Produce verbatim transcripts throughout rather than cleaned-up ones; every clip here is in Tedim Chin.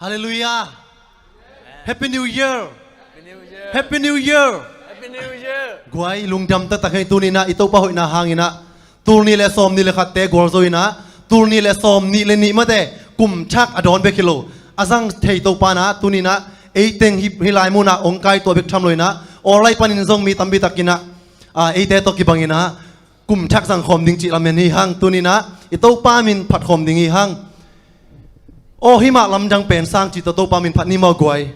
Halleluiah. Happy New Year. Happy New Year. Happy New Year. Happy New Year. Guai, lungdam taktak hi. Tuni-in ah i Topa hoihna hangin ah, tul nih le sawmnih le khatte gualzo in ah, tul nih le sawmnih le nih mate, kum thak a dawn bek hi lo, a zang thei Topa in ah, tuni-in ah ei teng hih, hih lai mun ah hong kai tuah bek tham lo in ah, online panin zong mi tampi tak in ah, a, eite tawh kibang in ah kum thak zang khawm ding cih lamen hi hang. Tuni-in ah i Topa min phat khawm ding hi hang. Aw, hih mah lamdang pen sang cih tawh Topa min phat ni maw guai.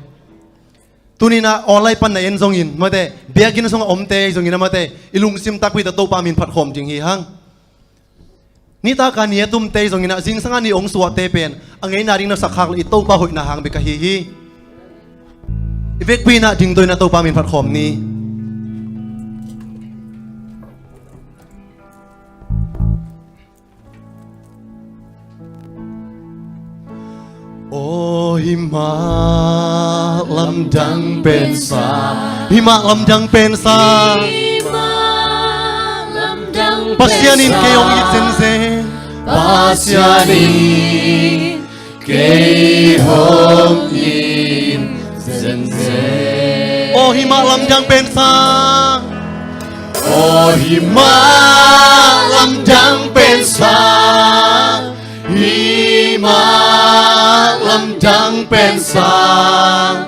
Tuni-in ah online pan na en zongin mate, biakinn sungah omte zongin ah mate, i lungsim takpi tawh Topa min phat khawm ding hi hang. Nitak a ni a tumte zongin ah, zingsang a ni hong suahte pen a ngeina ding na sak khak leh i Topa hoihna hang bek ahi hi. I vekpi-in ah dingto in ah Topa min phat khawm ni. Aw, hih mah lamdang pen sang. Hih mah lamdang pen sang. Hih mah lamdang pen sang. Pasian in kei hong it zenzen. Pasian in kei hong it zenzen. Aw, hih mah lamdang pen sang. Aw, hih mah lamdang pen sang. Hih mah lamdang pen sang.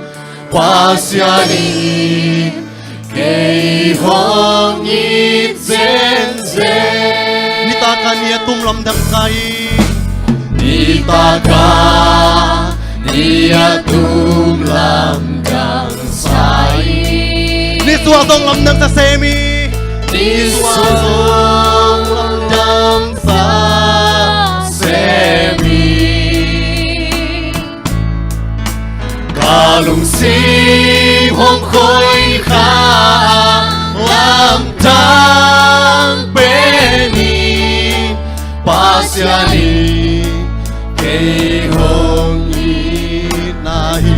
Pasian in kei hong it zenzen. Nitak a ni a tum lamdang sa hi. Nitak a ni a tum lamdang sa hi. Nisuah zong lamdang sa sem hi. Nisuah zong lamdang sa sem hi. Ka lungsim hong khoikha lamdang pen hi. Pasian in kei hong it na hi.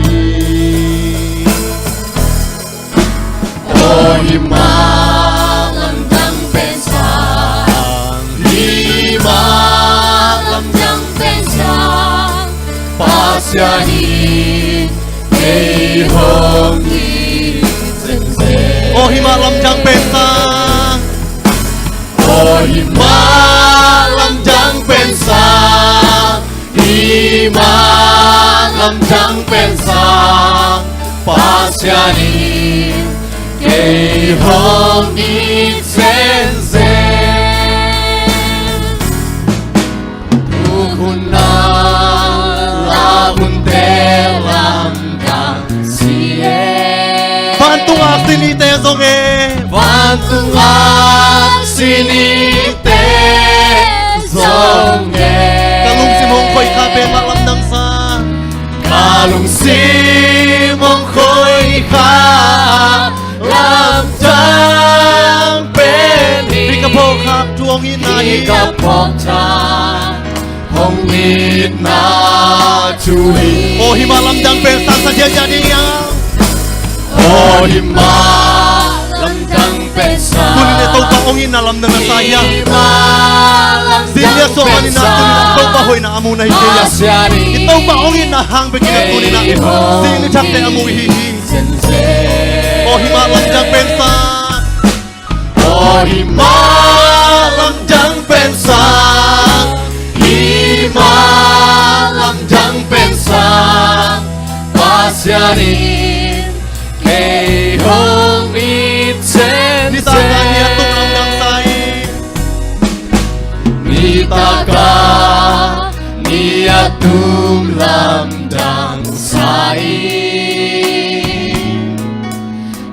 Aw, hih mah lamdang pen sang. Hih mah lamdang pen sang. Pasian in kei hong it zenzen. Aw, hih mah lamdang pen sang. Aw, hih mah lamdang pen sang. Hih mah lamdang pen sang. Pasian in kei hong it zenzen. Tuk hun a lak hunte lamdang si e. Vantung aksi nite zong e. Vantung aksi nite zong e. Ka lungsim hong khoikha pen mah lamdang sa. Ka lungsim hong khoikha lamdang pen hi. Hih ka phawk thak thu hong itna hi. Hih ka phawk thak hong itna thu hi. Aw, hih mah lamdang pen sang sa ziahziah ding hi hang. Aw, hih mah lamdang pen sang. Tuni-in ah Topa hong itna lamdang na sa hi hang. Hih mah lamdang pen sang. Zing ni a suah manin ah tuni-in ah Topa hoihna a mu na hi kei a. Pasian in i Topa hong itna hang bek in ah tuni-in ah kei hong it zenzen. Zing ni thakte a mu i hi hi. Aw, hih mah lamdang pen sang. Aw, hih mah lamdang pen sang. Hih mah lamdang pen sang. Pasian in kei hong it zenzen. Nitak a ni a tum lamdang sa hi.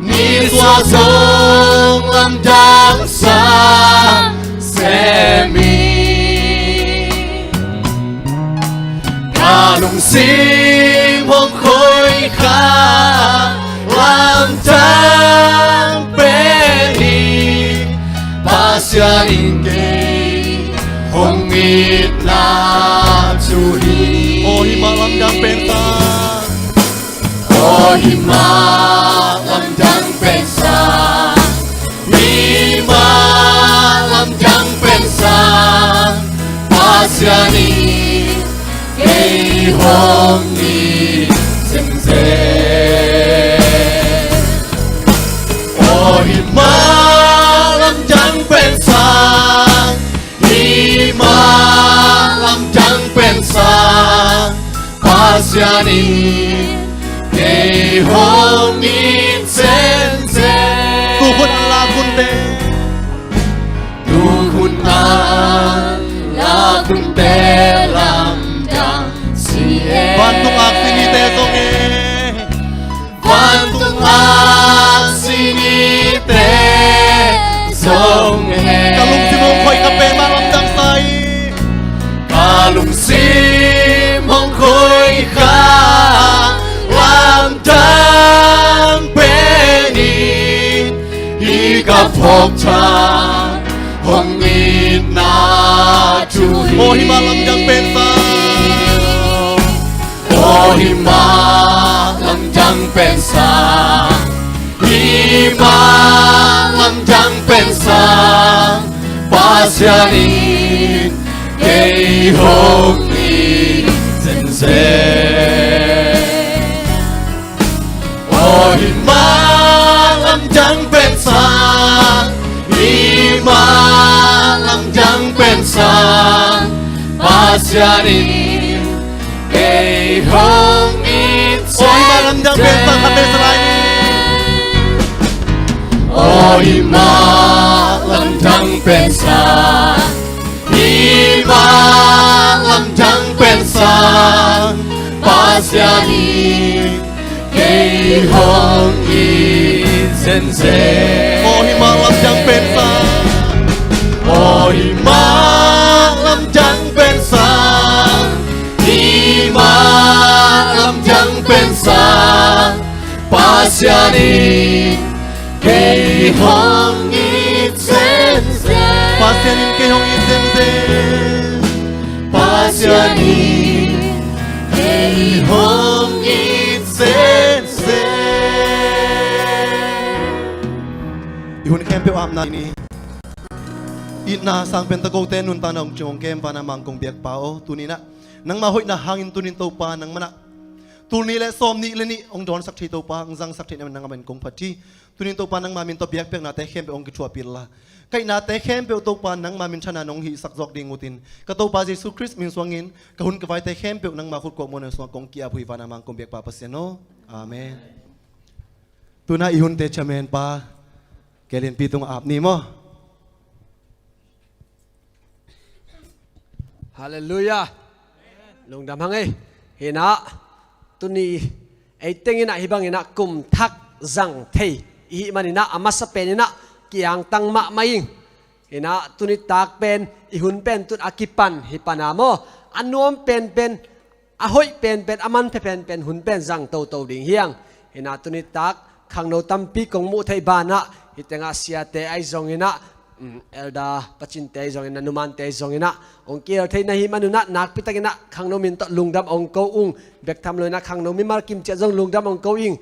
Nitak a ni a tum lamdang sa hi. Nisuah zong lamdang sa sem hi. Ka lungsim hong khoikha lamdang pen hi. Pasian in kei hong itna thu hi. Aw, hih mah lamdang pen sang. Aw, hih mah lamdang pen sang. Hih mah lamdang pen sang. Pasian in kei hong it Pasian in kei hong it zenzen. Tu hun a lak hunte, tu hun a lak hunte lamdang si e. Vantung aksi nite zong e. Vantung aksi nite zong e. Ka lungsim hong khoih kha pen mah lamdang sa hi. Ka lungsim hong khoih kha lamdang pen in, hih ka phawk thak hong itna thu hi. Aw, hih mah lamdang pen sa. Aw, hih mah lamdang pen sa. Hih mah lamdang pen sa. Pasian in kei hong it zenzen. Aw, hih mah lamdang pen sa. Hih mah lamdang pen sa. Pasian in kei hong it zenzen. Aw, hih mah lamdang pen sa, khat vei sa lai ni. Aw, hih mah lamdang pen sa. Hih mah lamdang pen sa. Pasian in kei hong it zenzen. Aw, hih mah lamdang pen sa. Aw, hih mah lamdang pen sa. Hih mah lamdang pen sa. Pasian in kei hong it zenzen. Pasian in kei hong it zenzen. Pasian in kei hong it zenzen. I hun khempeuh apna ni. Itna sang pen ta kote nuntakna hong cing hong kem vana mang kong biak Pa aw, tuni-in ah nangma hoihna hangin tuni-in Topa nangmah in ah tul nih le sawm nih le nih hong dawnsak thei Topa, hong zangsak theihna nangmah in kong phat hi. Tuni-in Topa nangma min tawh biakpiaknate khempeuh hong kithuahpih inla, ka itnate khempeuh Topa nangma minthanna nong hihsak zawk ding ut in, ka Topa Jesu Khrist min suangin ka hun ka vaite khempeuh nangma khut kuak muanna sungah kong ki-ap uh hi vana mang kong biak Pa Pasian aw. Amen. Tu-in ah i hunte chairman pa Kei Lian Pi tungah ap ni maw. Halleluiah. Lungdam hang ei. Hi-in ah tuni ei teng in ah hih bangin ah kum thak zang thei i hih manin ah a masa pen in ah ki-angtang mahmah ing. Hi-in ah tuni tak pen i hun pen tun a kipan hi pan a maw, a nuam penpen, a hoih penpen, a manpha penpen hun pen zang toto ding hi hang. Hi-in ah tuni tak khangno tampi kong muh theih banah, hih tengah siate ahi zongin ah, um, elder pacinte ahi zongin ah, numante ahi zongin ah hong kihel thei na hih manun ah nakpi takin ah khangno min tawh lungdam hong ko ung. Bek tham loin ah khangno mimal kim ciat zong lungdam hong ko ing.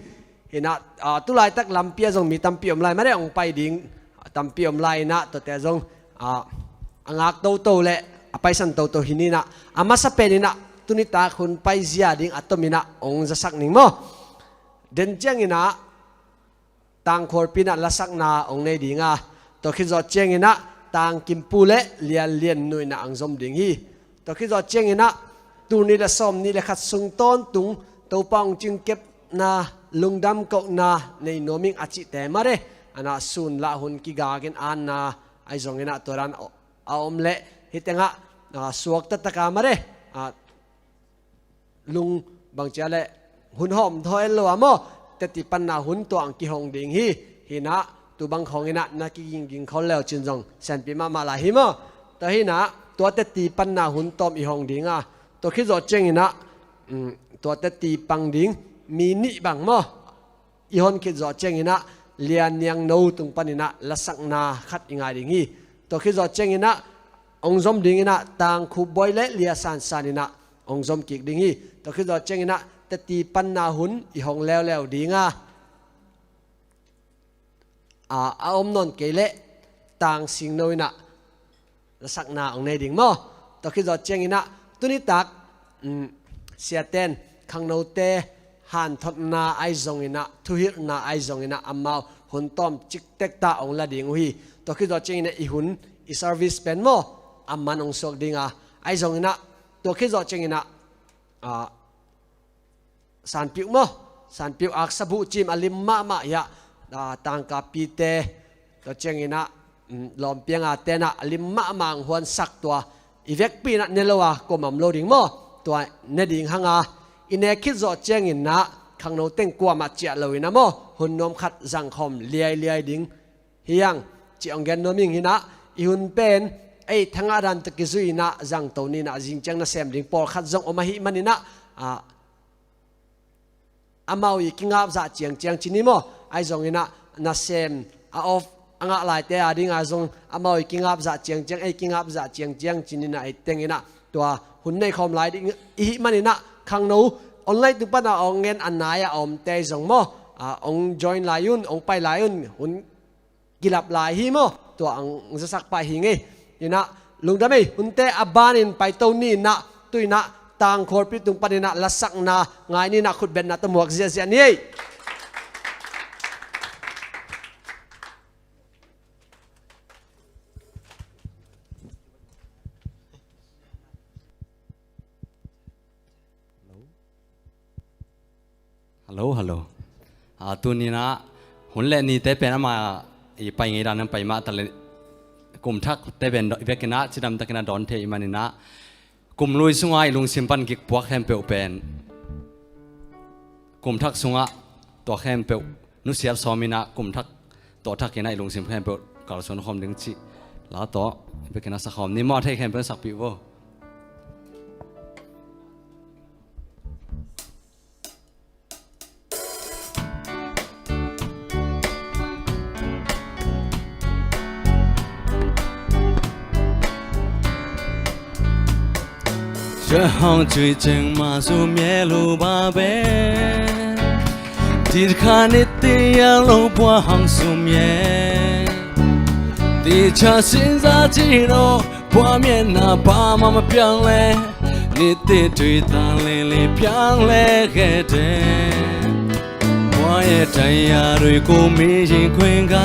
Hi-in ah, ah, tu laitak lampi ah zong mi tampi om lai mah de, hong pai ding tampi om lai-in ah, tuate zong, ah, a ngak toto le a paisan toto hi ni-in ah, a masa pen in ah tuni tak hun paizia ding a tomin ah hong zasak ning maw. Den ciangin ah Tangkhualpi in ah lasakna hong nei ding a, tua khit zawh ciangin ah Tangkimpu le Lianliannu in ah hong zom ding hi. Tua khit zawh ciangin ah tul nih le sawm nih le khat sung tawntung Topa hong cingkepna lungdam kohna nei nuam ing a cihte mah de, a na sun lah hun kigakin anna ahi zongin ah tua dan a om leh hih tengah, ah, suakta taka mah de, ah, lung bang ci a leh hun hawm thaw en lo a maw, teti panna hun tua hong kihong ding hi. Hi-in ah tu bang khawngin ah na kigingging khol le uh cin zong sianpi mahmah lai hi maw. Tua hi-in ah tua teti panna hun tawm i hong ding a, tua khit zawh ciangin ah, um, tua teti pang ding mi nih bang maw i hon khit zawh ciangin ah Lianniangno tung panin ah lasakna khat i ngai ding hi. Tua khit zawh ciangin ah hong zom dingin ah Tangkhupbawi le Lia Sansan in ah hong zom kik ding hi. Tua khit zawh ciangin ah teti panna hun i hong leuleu ding a, a, a om nawn kei leh Tangsingno in ah lasakna hong nei ding maw. Tua khit zawh ciangin ah tuni tak, um, siaten khangnote hanthotna ahi zongin ah, thuhilhna ahi zongin ah amau hun tawm ciktek ta hong la ding uh hi. Tua khit zawh ciangin ah i hun, i service pen maw a man hong suak ding a, ahi zongin ah tua khit zawh ciangin ah, ah, Sanpiuh maw? Sanpiuh aksa buhcim a lim mahmah hi a, tangkapite, tua ciangin ah, lawmpianga tenah a lim mahmah ang huansak tua i vekpi inah ne lo a kuamah om lo ding maw? Tua ne ding hanga i ne khit zawh ciangin ah khangno teng kuamah ciah lo inah maw, hun nuam khat zangkhawm liailiai ding hi hang, ci hong gen nuam ing. Inah i hun pen ei thangah dan tawh kizui inah zangto ni inah zing ciang nasem ding pawlkhat zong om ahih maninah, amau i kingapzah ciangciang ci ni maw? Ahi zongin ah nasem a off a ngah laite a dinga zong amau i kingapzah ciangciang, ei kingapzah ciangciang ci ni inah ei teng inah tua hun nei khawm lai ding ihih maninah khangno online tung pana hong ngen a nai a omte zong maw, hong join lai un, hong pai lai un, hun kilap lai hi maw? Tua ang zasak pah hi ngei. Inah lungdam ei, hunte a banin paito ni inah, tu inah Tangkhawlpi tung paninah lasakna ngai ni inah khutbetna tawh muak ziahziah ni ei. Hello, hello. Tuni inah hun le nite pen ama i pai ngei dan an pai mah ta le, kum thakte pen i vekinah cidamtakinah dawn thei i maninah kum lui sunga i lungsim pan gik puak khempeuh pen kum thak sungah tua khempeuh nusiat sawm inah kum thak tawh thak inah i lungsim khempeuh kalsuan khawm ding cih la tawh i vekinah sakhawm ni maw? Thei khempeuh sakpih vo. Hong cui ceng ma su mye lu ba be. Ti kha ni ti yang lo bua hong su mye. Ti cha sin za ji lo. 画面那爸妈妈变嘞，你的对打哩哩变嘞个的。我也这样对过迷信困个，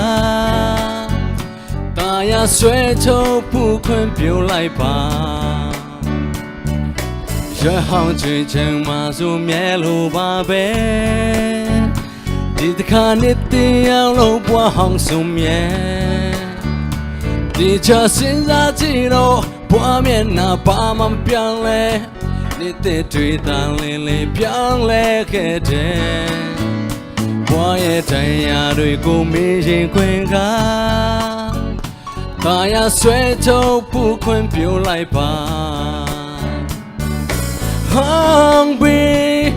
大家睡着不困就来吧。这行最近嘛就面露宝贝。 Di takha niti ang lo bua hong sum ye. Di cha sin za ci lo bua mien na pa mam piang le. Niti tui tang li li piang le ke te. Bua ye tai ya dui ku mi jing kuen ka. Ta ya sui to pu kuen piu lai pa. Hong bi,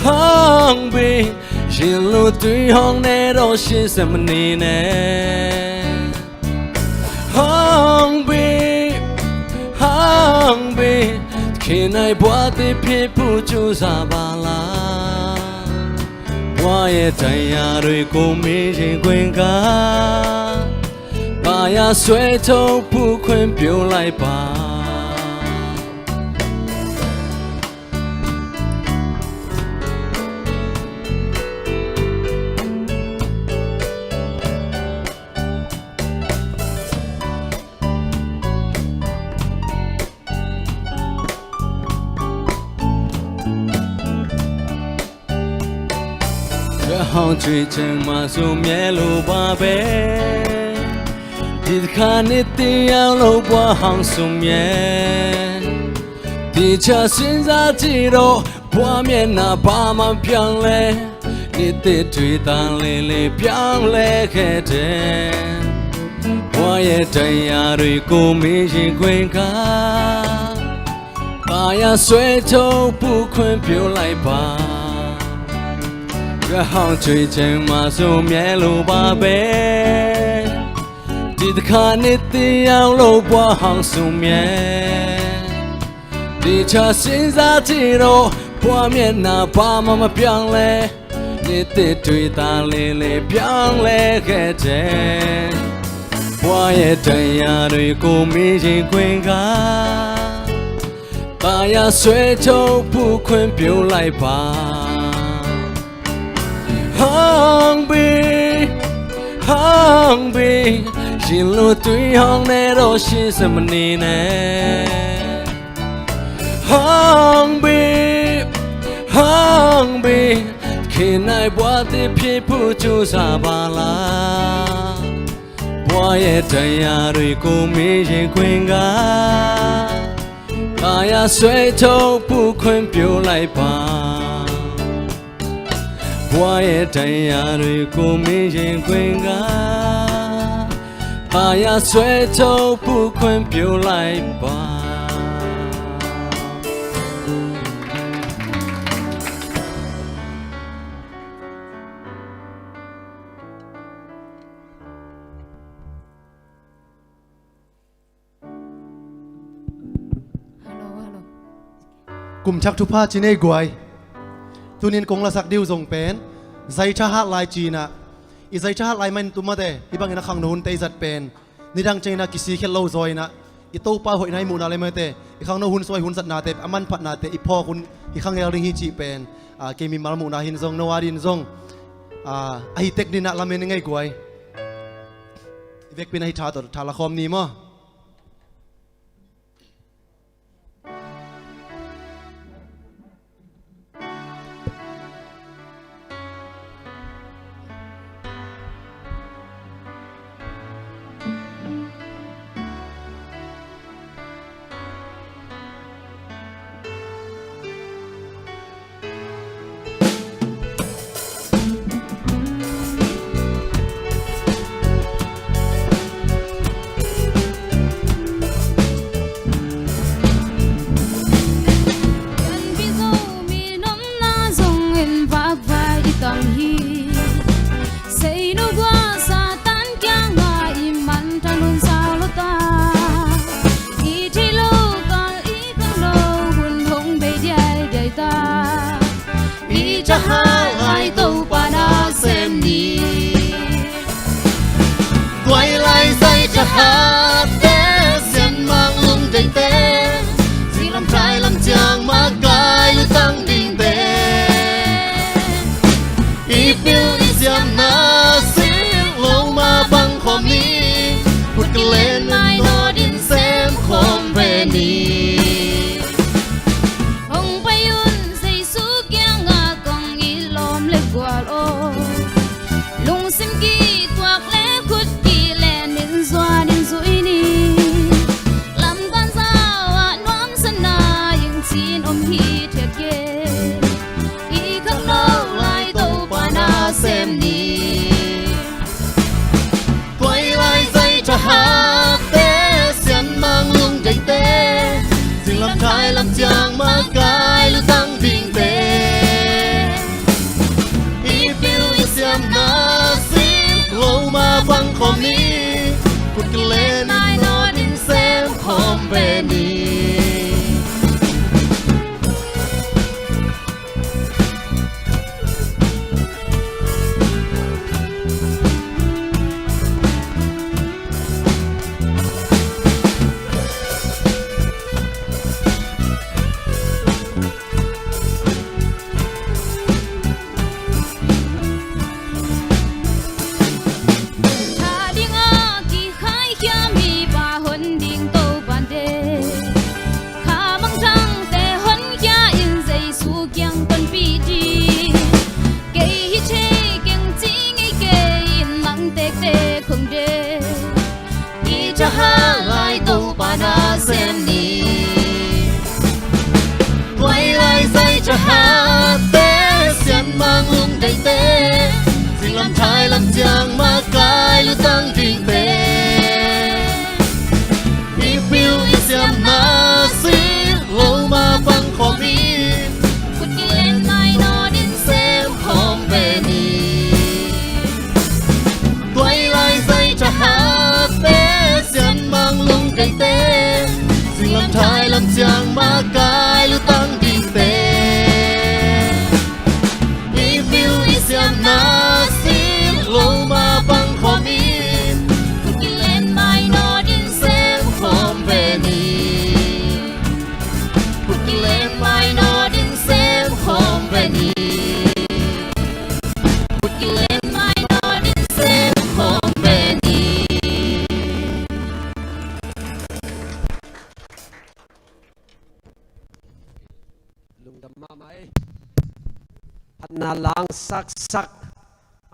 hong bi, jin lu tui hong ne do shi se mani ne. Hong bi, hong bi, kin ai bua ti pi pu chu za ba la. Bua ye tai ya dui ku mi jing kuen ka. Ba ya sui to pu kuen piu lai pa. Hong cui ceng ma su mie lu ba be. Di kha niti ang lo bua hong su mie. Di cha sin za ci do bua mien na pa mam piang le. Niti tui tang li li piang le ke te. Bua ye tai ya dui ku mi jing kuen ka. Ba ya sui to pu kuen piu lai pa. Ga hong cui ceng ma su mie lu ba be. Di takha niti ang lo bua hong su mie. Di cha sin za ci lo bua mien na pa mam piang le. Niti tui tang li li piang le ke te. Bua ye tai ya dui ku mi jing kuen ka. Ta ya sui to pu kuen piu lai pa. Hong bi, hong bi, jin lu tui hong ne do shi se mani ne. Hong bi, hong 比，可以拿我的皮肤就杀罢了。我也这样，如果没人管我，大家谁都不肯表来吧。我也这样，如果没人管我，大家谁都不肯表来吧。 Hello, hello. Kum thak thupha ci nei guai. Tunin kong lasak ding uh zong pen zai thahat lai ci-in ah, i zai thahat lai manin tu mate, hih bangin a khangno hunte i zat pen nidang ciangin ah kisi khial lo zaw in ah, i Topa hoihna i muhna le mate, i khangno hun suai hun zatnate, a manphatnate i phawk hun hi kha ngel ding hi cih pen, ah, kei mimal muhna hi-in zong, no adingin zong, ah, ahi tek ni-in ah lamen i ngei guai. I vekpi-in ah hih tha tawh tha la khawm ni maw. Kan Mizo mi nopna zongin vakvai i tam hi. Sei nop uh ah Satan kiangah i manthan hun sau lo ta. I theih loh kal i khangno hun hong bei diaidiai ta. I thahat lai Topa nasem ni. Tua i lai zai thahatte, sianmang lungdeite, zinglam thailam ciang makaih lutang dingte, i pil i siamna sik lo ma pang khawm ni. Khut kilen nai nawt in sem khawm ve ni. Hong pai un Jesu kiangah kong it lawm le gual aw. Lungsim kituak le khut kilen in zuan in zui ni. Lamdang zau ah nuamsa na ing cin om hithiat kei. I khangno lai Topa nasem ni. Tua i lai zai thahatte, sianmang lungdeite, zinglam thailam ciang makaih lutang dingte, i pil i siamna sik lo ma pang khawm ni. Khut kilen nai nawt in sem khawm ve ni. Tha dingah kikhaikhia mipa hon ding Topa'n deih. Kha mangthangte honkhia in Jesu kiang tonpih ding. Kei hi thei keng ci ngei kei in mangtekte khong deih. I thahat lai Topa nasem ni. Tua i lai zai thahatte, sianmang lungdeite, zinglam thailam ciang makaih lutang dingte, i pil i siamna sik lo ma pang khawm ni. Khut kilen nai nawt in sem khawm ve ni. Tua i lai zai thahatte, sianmang lungdeite, zinglam thailam ciang makaih lutang dingte, i pil i siamna sik lo ma pang Panna langsaksak,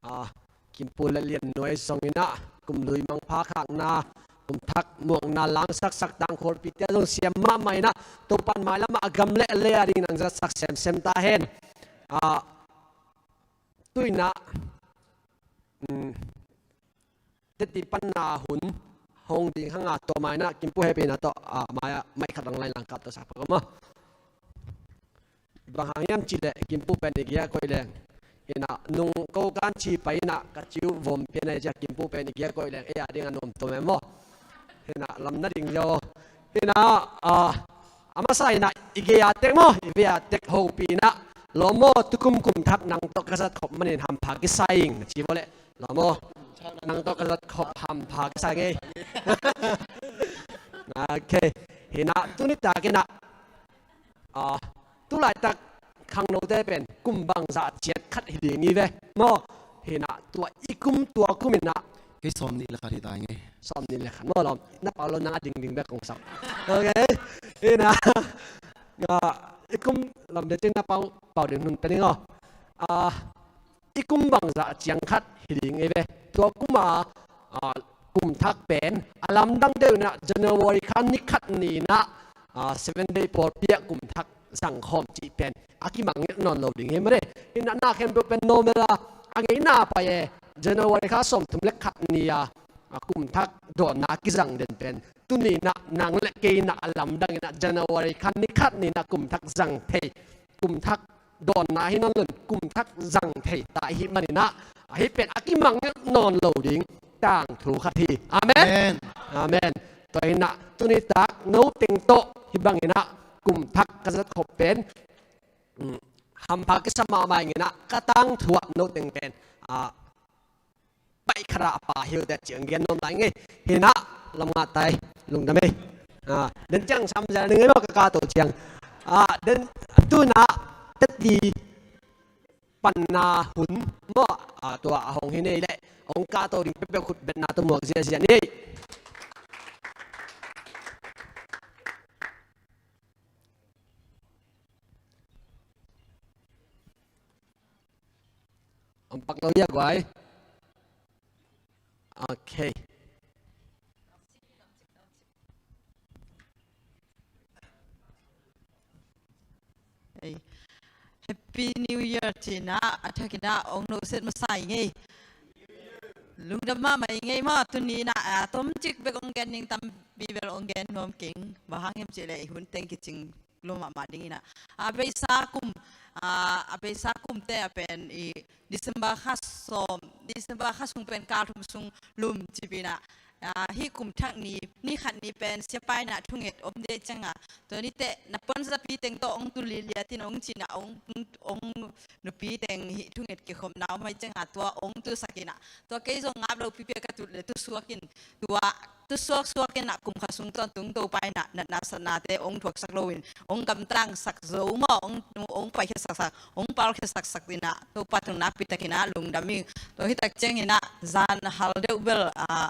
ah, Kimpu le Lian Nuai zong in ah, kum lui mangpha khakna, kum thak muakna langsaksak tangkhualpi te zong siam mahmah in ah, Topan mailam ah a gam le a lei a ding nang zatsak semsem ta hen. Ah, tu in ah, um, teti panna hun hong ding hang a, tua mai in ah Kimpu hehpihna tawh, ah, mai ah, mai khat dang lai lang kap tawh sak pah maw. Bang hang hiam cih leh Kimpu pen i gei a koih leng. In ah nung ko kan ci pai in ah ka ci uh vom pian a, i ci a Kimpu pen i gei a koih leng ei a ding a nuam tuam e maw. In ah lam na ding zaw. In ah, ah, a masa in ah i gei a tek maw, i vei a tek hopih in ah, lawm aw, tukum kum thak nang tawh ka zat khop manin hampha kisa ing, ci vua leh, lawm aw, nang tawh ka zat khop hampha kisa ing ei. Ok. In ah tuni tak in ah, ah, tu laitak khangnote pen kum bangzah ciang khat hi ding i ve maw. In ah tua i kum, tua kum in ah, kei sawmnih le khat hi ta ing ei. Sawmnih le khat maw, lawm. Na pau lo, nang a dingding bek kong sak. Ok. In ah, ah, i kum lam de cing na pau, pau ding hun pe ning aw. Ah, i kum bangzah ciang khat hi ding ei ve. Tua kum a, ah, kum thak pen a lamdang deuh in ah January kha ni khat ni in ah, ah, Seven Day pawlpi ah kum thak zang khawm cih pen a kimangngilh nawn lo ding hi maw le. In ah na khempeuh pen normal a, a ngeina pai e. January kha sawmthum le khat ni a, ah, kum thak dawnna kizang den pen tuni in ah nang le kei in ah a lamdang in ah January kha ni khat ni in ah kum thak zang thei, kum thak dawnna hi nawn lo in kum thak zang thei ta i hih manin ah, ahi pen a kimangngilh nawn lo ding tangthu khat hi. Amen. Amen. Amen. Tua in ah tuni tak no teng tawh hih bangin ah kum thak ka zat khop pen, um, hampha kisa mahmah ing in ah, ka tangthu ah no teng pen, ah, paih khat ah a pha hi uh teh ci-in gen nuam lai ing ei. Hi in ah, lam ngah ta ei, lungdam ei. Ah, den ciang sam zel ning ei maw, ka kahto ciang. Ah, den tu in ah teti panna hun maw, ah, tua a hong hi nei leh hong kahto ding peuhpeuh khut betna tawh muak ziahziah ni ei. Om pak lo hia guai? Ok. Ei. Happy New Year ci-in ah a thak in ah ong nusiat masa ing ei. Lungdam mahmah ing ei maw, tuni in ah, ah, tomcik bek ong gen ning, tampi bel ong gen nuam keng. Bang hang hiam cih leh hun teng kicing lo mahmah ding in ah. A beisa kum, ah, a beisa kum te a pen i December kha sawm, December kha sung pen kal thum sung lum cip in ah. Ah, hih kum thak ni, ni khat ni pen siapa in ah thunget om ding ciang a, tua ni teh na puanzapi teng tawh ong tu liliat in ong ci in ah, ong, ong nupi teng hih thunget kikhopna om ahih ciang a, tua ong tusak in ah, tua kei zong ngap lo pipi a ka tut leh tusuak in, tua tusuak suak in ah kum khat sung tawntung Topa in ah natna satnate ong thuaksak lo in, ong gamtangsak zo maw, ong, ong paikhiasak sak, ong palkhiasak sak in ah Topa tung nakpi tak in ah lungdam ing. Tua hi tak ciang in ah zan hal deuh bel, ah,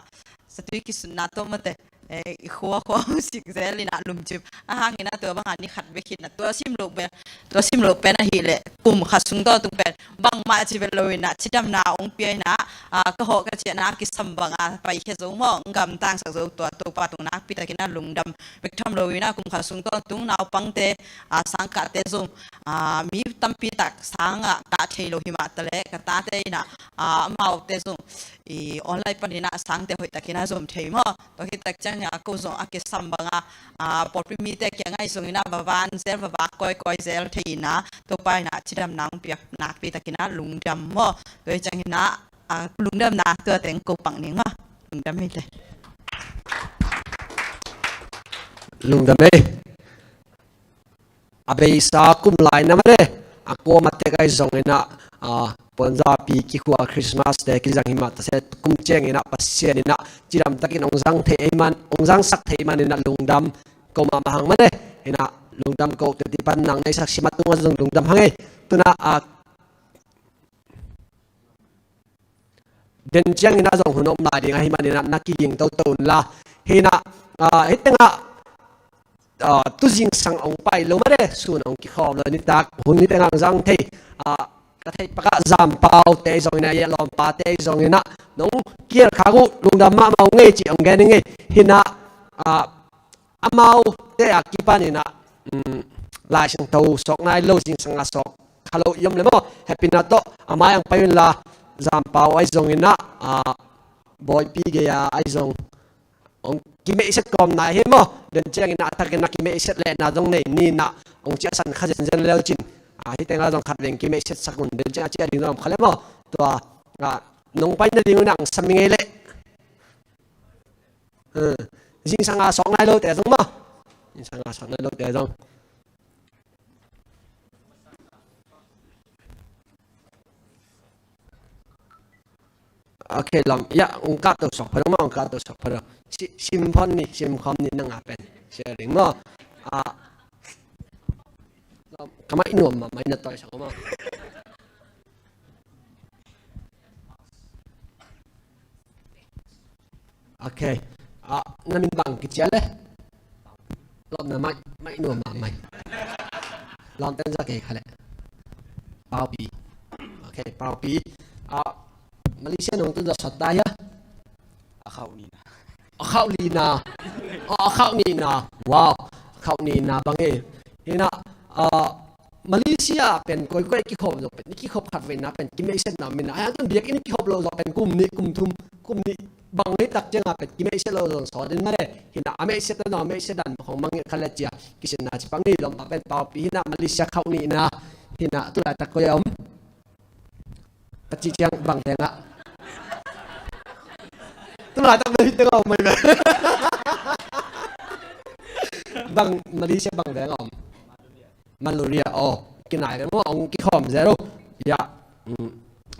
satui kisutna tawh mate, eh, i khua khua ong sik zel in ah lumcip. A hang in ah tua bang a ni khat bek hi in ah, tua sim loh pen, tua sim loh pen ahih leh kum khat sung tawntung pen bangmah ci bel lo in ah cidamna ong pia in ah, ah, ka hawh ka ciahna a kisam bang a paikhia zo maw, ong gamtangsak zo, tua Topa tung nakpi tak in ah lungdam bek tham lo in ah, kum khat sung tawntung naupangte, ah, sangkahte zong, ah, mi tampi tak sang ah kah thei lo hi mah ta leh, ka tate in ah, ah, amaute zong i online pan in ah sangte hoih tak in ah zom thei maw. Tua hi tak ciang a ko zong a kisam bang a, ah, pawlpi mite kiangah i zong in ah va van zel, va vak kawikawi zel thei in ah, Topa in ah cidamna ong piak nakpi tak in ah lungdam maw. Tua hi ciang in ah, ah, lungdamna tua teng ko pak ning maw. Lungdam ei te. Lungdam ei. A beisa kum lai na mah le, a kuamah tek ahi zongin ah, ah, puanzapi kikhua Christmas te kizang hi mah ta se, kum ciangin ah Pasian in ah cidam takin hong zang thei ahih man, hong zangsak thei ahih manin ah lungdam ko mahmah hang mah le. In ah lungdam ko, teti pan nang na i sak sim a tungah zong lungdam hang ei. Tu in ah, ah, den ciangin ah zong hun om lai ding ahih manin ah na kiging toto un la. Hi in ah, ah, hih tengah, ah, tu zingsang hong pai lo mah le, sun hong kikhawm lo, nitak hun hih tengah hong zang thei, ah, ka theih pakah Zampau te zong inah, ia Lawmpa te zong inah nong kial khak uh lungdam mahmah uh ngei cih hong gen ing ei. Hinah, ah, amau te a kipan inah, um, Lai Siangtho sawk nai lo, zingsang a sawk kha lo i om le maw, hehpihna tawh a mai ang pai unla, Zampau ahi zong inah, ah, Bawipi gei-a ahi zong hong kimeihset kawm nai hi maw. Den ciangin a takin a kimeihset lehna zong nei ni inah hong ciahsan kha zenzen leu cin, ah, hih tengah zong khat veng kimeihset sak un, den ciang a ciah ding zong om kha le maw. Tua, ah, nong pai nading un ah hong sam i ngei leh. Eh, zingsang a sawk nai lote zong maw. Zingsang a sawk nai lote zong. Ok, lam, ia, ung kah to sawk phadong maw, ung kah to sawk phadong. Si, sim phon ni, sim khawm ni nang a pen. Sharing maw. Ah, lam, ka mai nuam mah, mai na tawi sak maw. Ok. Ah, na min bang kici a le? Lawm na mai, mai nuam mah mai. Lawm ten za kei kha le. Paupi. Ok, Paupi. Ah, Malaysia nong tun zawh sawt ta hia? A khauh nihna. A khauh nihna. Ah, a khauh nihna. Wow. A khauh nihna bang e. Hinah, ah, Malaysia pen koikoi kikhop zawh pen, i kikhop khat veina pen kimeihsetna om inah, a hang tun biakinn i kikhop loh zawh pen kum nih, kum thum, kum nih bang hi tak ciangah pen kimeihset loh zawh saw den mah le. Hinah a meihset dan, a meihset dan bang hong mang kha le cia kisinna ci pang hi. Lawmpa pen Paupi hinah, Malaysia khauh nihna hinah, tulaitak koi a om? Ka cih ciang bang tengah. Tulaitak bel hih tengah om mai bel. Bang, Malaysia bang tengah om? Maluria, aw, kinai ve maw, hong kikhawm zel uh. Ya, mm,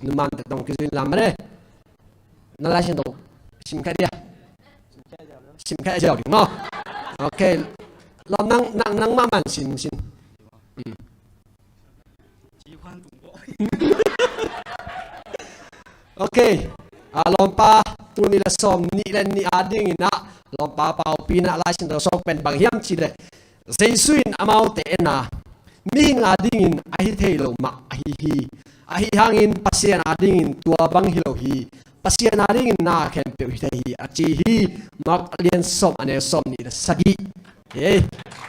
numan tek tong kizui lam mah de. Na Lai Siangtho sim kha dia. Sim kha ziau ding maw. Ok. Lawm nang, nang, nang mahmah sim, sim. Mm. Ok. Ah, Lawmpa, tul nih le sawm nih le nih a dingin ah, Lawmpa Paupi in ah Lai Siangtho sawng pen bang hiam cih leh, Jesu in amaute en a, mihing a dingin a hi thei lo mah ahi hi. Ahi hangin Pasian a dingin tua bang hi lo hi. Pasian a dingin na khempeuh hi thei hi, a ci hi. Mark a lian sawm, a neu sawm nih le sagih. Hei,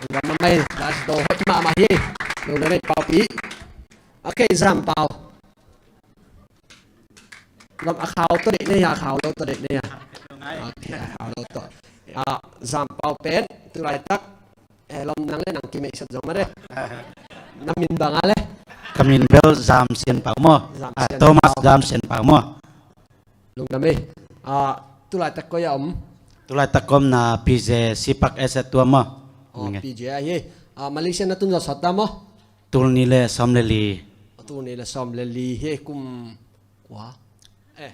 lungdam mahmah hi. Lai Siangtho hoih mahmah hi. Lungdam ei Paupi. Ok, Zam Pau. Lam a khau tawh deih nei a, a khau lo tawh deih nei a. Ok, a khau lo tawh. Ah, Zam Pau pen, tu laitak, eh, Lam nang le nang kimeihset zong mah de. Na min bang a le? Ka min bel Zam Sian Pau maw. Zam Ah, Sian Thomas Pau. Zam Sian Pau maw. Lungdam ei. Ah, tu laitak koi a om? Tu laitak ka omna P J Sipak S S tua maw. Oh, Nge. P J a hi. Ah, Malaysia na tun zawh sawt ta maw? Tul nih le sawm le li. Tul nih le sawm le li hi kum kua? Eh.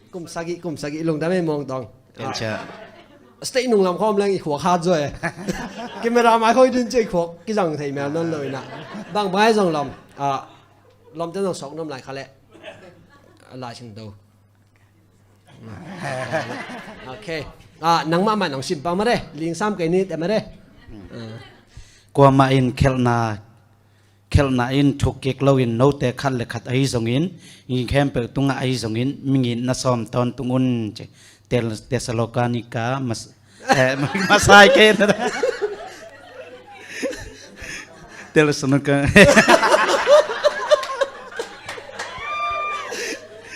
Kum sagih, kum sagih, lungdam ei Muang Tawng. Ken cia. Ah. Stage nung lam khawm leng i khuak hat zaw e. Camera mai khawng i dun cia i khuak kizang thei mel nawn lo in ah. Bang bang ei zong Lam. Ah, Lam ten zong sawk nuam lai kha leh. Lai Siangtho. Ok. Ah, nang mahmah nong sim pah mah de. Ling sam kei ni teh mah de. Ah. Kuamah in khelhna, khelhna in thuk kik loin note khat le khat ahi zongin, mi khempeuh tungah ahi zongin, mi ngitna sawm tawntung un ci. Tes-, Tesalonika mas-, eh, masai kei na. Tesalonika.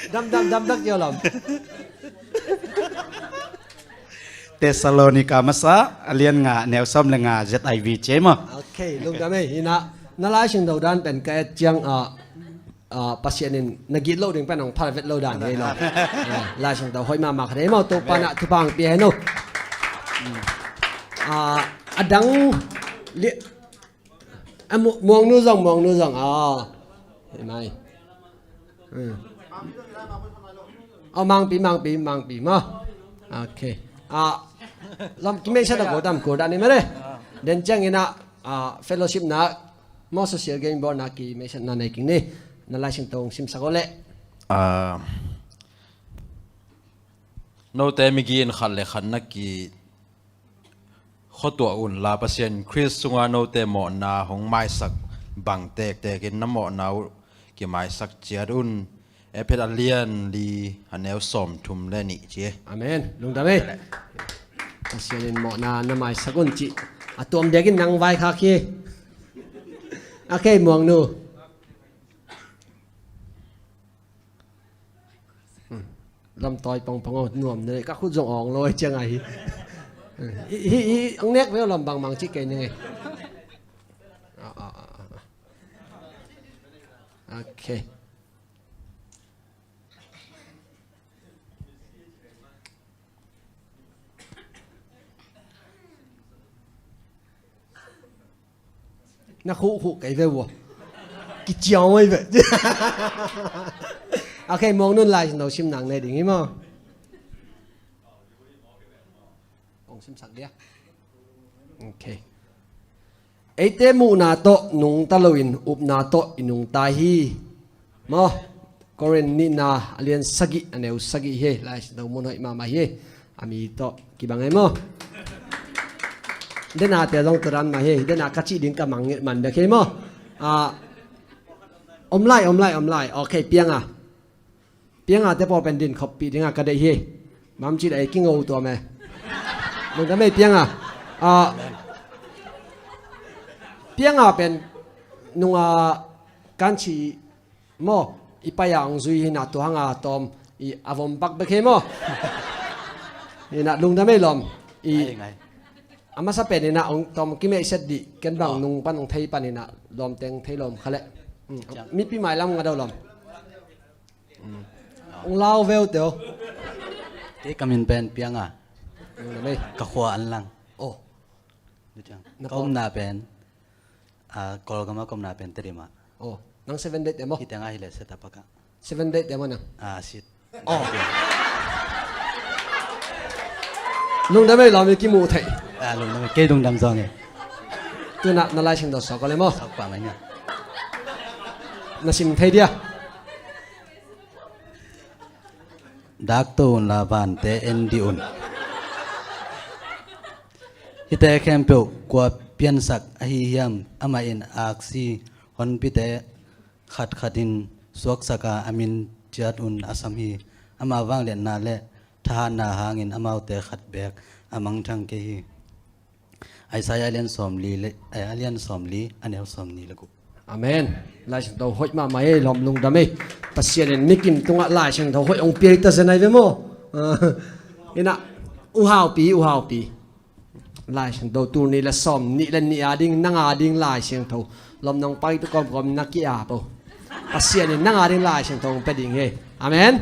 Dam, dam, dam, dam, kio lam. Tesalonika masa, a lian nga, neu sawm le nga, Z I V ci ei maw. Ok, lungdam ei, hi in ah, na Lai Siangtho dan pen ka et ciang, ah, ah, Pasian in na git loh ding pen hong phal vet lo dan hi lo. Ah, Lai Siangtho hoih mahmah kha de maw, Topa in ah thupha hong pia hen aw. Hmm. Ah, a dang li-, a mu-, Muang nu zong, Muang nu zong. Ah. Hi mai. Hmm. Oh, Mangpi, Mangpi, Mangpi maw. Ok. Ah, Lam kimeihset a ko tam ko dan ni mah de. Den ciangin ah, ah, fellowship na maw, social gain bawlna kimeihsetna nei kik ni. Na Lai Siangtho hong simsak aw leh. Ah, note migi in khat le khat na ki khuatuah unla, Pasian Khrist sunga note mawhna hong maisak bang tektekin na mawhna uh kimaisak ciat un. Efesa a lian li a neu sawmthum le nih ci e. Amen. Lungdam ei. Pasian in mawhna na maisak un ci. A tuam diakin nang vaikhak hi. A kei muangnu. Lamtawi pongpong aw, nuam na nei, ka khut zong awng lo ciang a hi. Hi, hi, hi, ang nek ve aw, lam bangmang ci kei ning ei. Ah, ah, ah, ah. Okay. Na khuh khuh kei ve ua. Kiciang mai ve. Okay, muang nun Lai Siangtho sim nang nei ding hi maw? Kong simsak dia. Okay. Eite muhna tawh nungta loin upna tawh i nungta hi. Maw, Korin nihna a lian sagih a neu sagih hi. Lai Siangtho mun hoih mahmah hi. A mi tawh kibang ei maw? Dena te zong turan mah hi. Dena ka cih ding ka mang man bek hi maw? Ah, om lai, om lai, om lai. Okay, pianga. Pianga te pawl pen din khop pi dinga ka deih hi. Mam cih ei kingo tua me. Lungdam ei pianga. Ah, pianga pen nunga kan ci maw, i pai a hong zui hi na, tua hanga tawm i a vom bak bek hi maw? Hi na, lungdam ei lawm. I ngai, ngai. A masa pen hi na, hong tawm kimei set dih, ken bang nung pan hong thei pan hi na, lawm teng thei lawm kha leh. Mm. Mipi mai lam nga do lawm. Mm. Hong lau veu teo. Kei ka min pen pianga. Lungdam ei. Ka khua an lang. Oh. Ka omna pen. Ah, Kawlgam a ka omna pen Tedim ah. Oh, nang Seven Day te maw? Hi teng ah hi le set up a ka. Seven Day te maw nang? Ah, sit. Oh. Lungdam ei lawm i kimuh theih. Ah, lungdam ei. Kei lungdam zong ei. Tuna na Lai Siangtho sawk a le maw? Sawk pa mai nia. Na sim thei dia. Dakto unla vante en dih un. Hihte khempeuh kua piansak ahi hiam? Amah in aksi honpite khatkhat in suaksak a, a min ciat un a sam hi. Ama vangliatna le thahatna hangin amaute khat beek a mangthang kei hi. Isaiah a lian sawmli le, eh, a lian sawmli, a neu sawmnih le guk. Amen. Lai Siangtho hoih mahmah ei, lawm lungdam ei. Pasian in mikim tungah Lai Siangtho hoih hong pia hi ta zen ai ve maw? Hi na, u haupi, u haupi. Lai Siangtho tul nih le sawmnih le nih a ding, nang a ding Lai Siangtho. Lawm nong pai tu kawmkawm na ki-ap o. Pasian in nang a ding Lai Siangtho hong pia ding hi. Amen.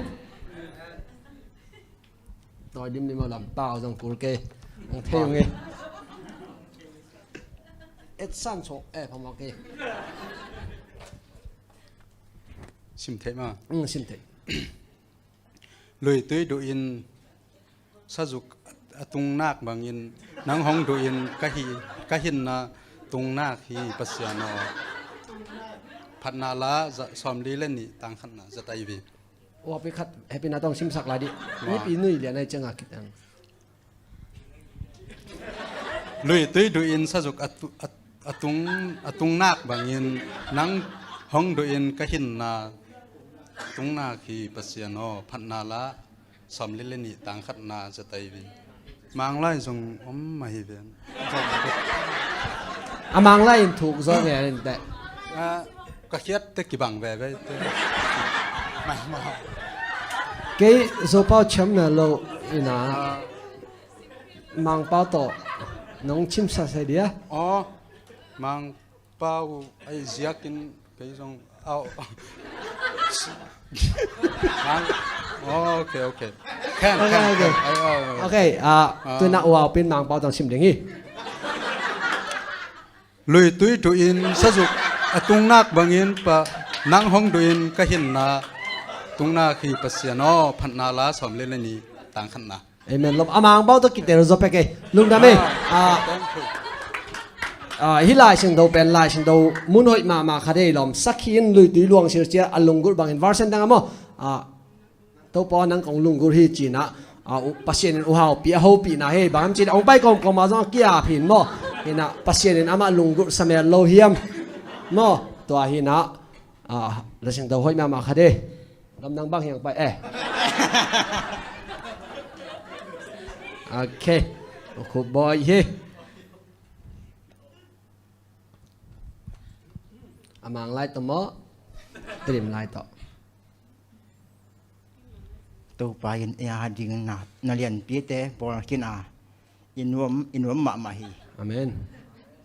Tawi dim dim aw, lam pau zong kul kei. Hong thei ung e. Et san chok e, phamawh kei. Sim theih ma? Mm, sim theih. Luitui duh in sazuk a tung nak bangin nang hong duh in ka hi, ka hinna tung nak hi Pasian aw. Phatna la za, sawmli le nih tang khatna za tai vi. Ua pi khat happy na tong simsak lai dih. Wa. Mipi nui lian ai cianga kit ang. Luitui duh in sazuk a tu-, a, a tung, a tung nak bangin nang hong duh in ka hinna tung nak hi Pasian aw, phatna la sawmli le nih tang khatna za tai vi. Manglai zong om mah hi ven. A Manglai in thuk zaw nge in teh. Ah, ka khiat te kibang veve te. Kei Zopau chamna lo ina. Ah. Mangpau tawh nong chimsa sai dia. Oh, Mangpau ai ziakin kei zong au. Mang-, oh, okay, okay. Can, okay, can, okay. Can. Ai, ai, ai. Okay, ah, ah. Tuna uau pin Mangpau tong sim ding hi. Luitui duh in sazuk a tung nak bangin pa nang hong duh in ka hinna tung nak hi Pasian aw, phatna la sawmli le nih tang khatna. Amen. Lom a Mangpau tawh kitel zaw pek e. Lungdam e. Ah, ah, hi Lai Siangtho pen Lai Siangtho mun hoih mahmah khat e lom. Sakhi in luitui luang sircia a lunggulh bangin version dang a maw. Ah, Topa nang kong lunggulh hi cina, ah, u, Pasian in u haupi a hopihna hi bang am cina hong pai kawmkawm a zong a kia phin maw. Hina Pasian in amah lunggulh samel lo hiam. Maw, tua hi inah, ah, Laisiangtho hoih mahmah khat hi. Lamdang bang hiang pai, eh. Ok. U Khup Bawi hi. A Mang lai tawh maw, Tedim lai tawh. Topa in ei a dingin na, na lianpite bawl khin a, i nuam, i nuam mahmah hi. Amen.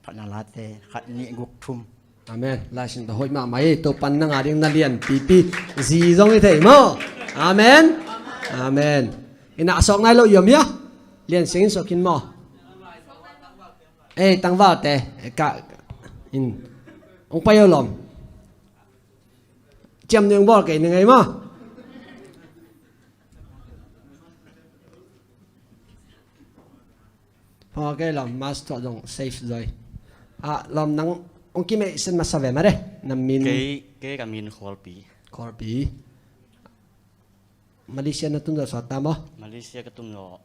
Phatna Late khat, nih, guk, thum. Amen. Laisiangtho hoih mahmah hi. Topa in nang a ding na lianpipi zi zong hi thei maw. Amen. Amen. Inah a sawk nai lo i om hia? Lian seng in sawk khin maw. Ei, tangvalte, eh, ka, in, hong pai o lawm. Ciam ni hong bawl kei ni ngei maw. Phaw kei lawm, mas thuah zong safe zaw hi. Ah, lawm nang hong kimeihset masa ve mah de. Na min? Kei, kei ka min Khualpi. Khualpi. Malaysia na tun zawh sawt ta maw? Malaysia ka tun zawh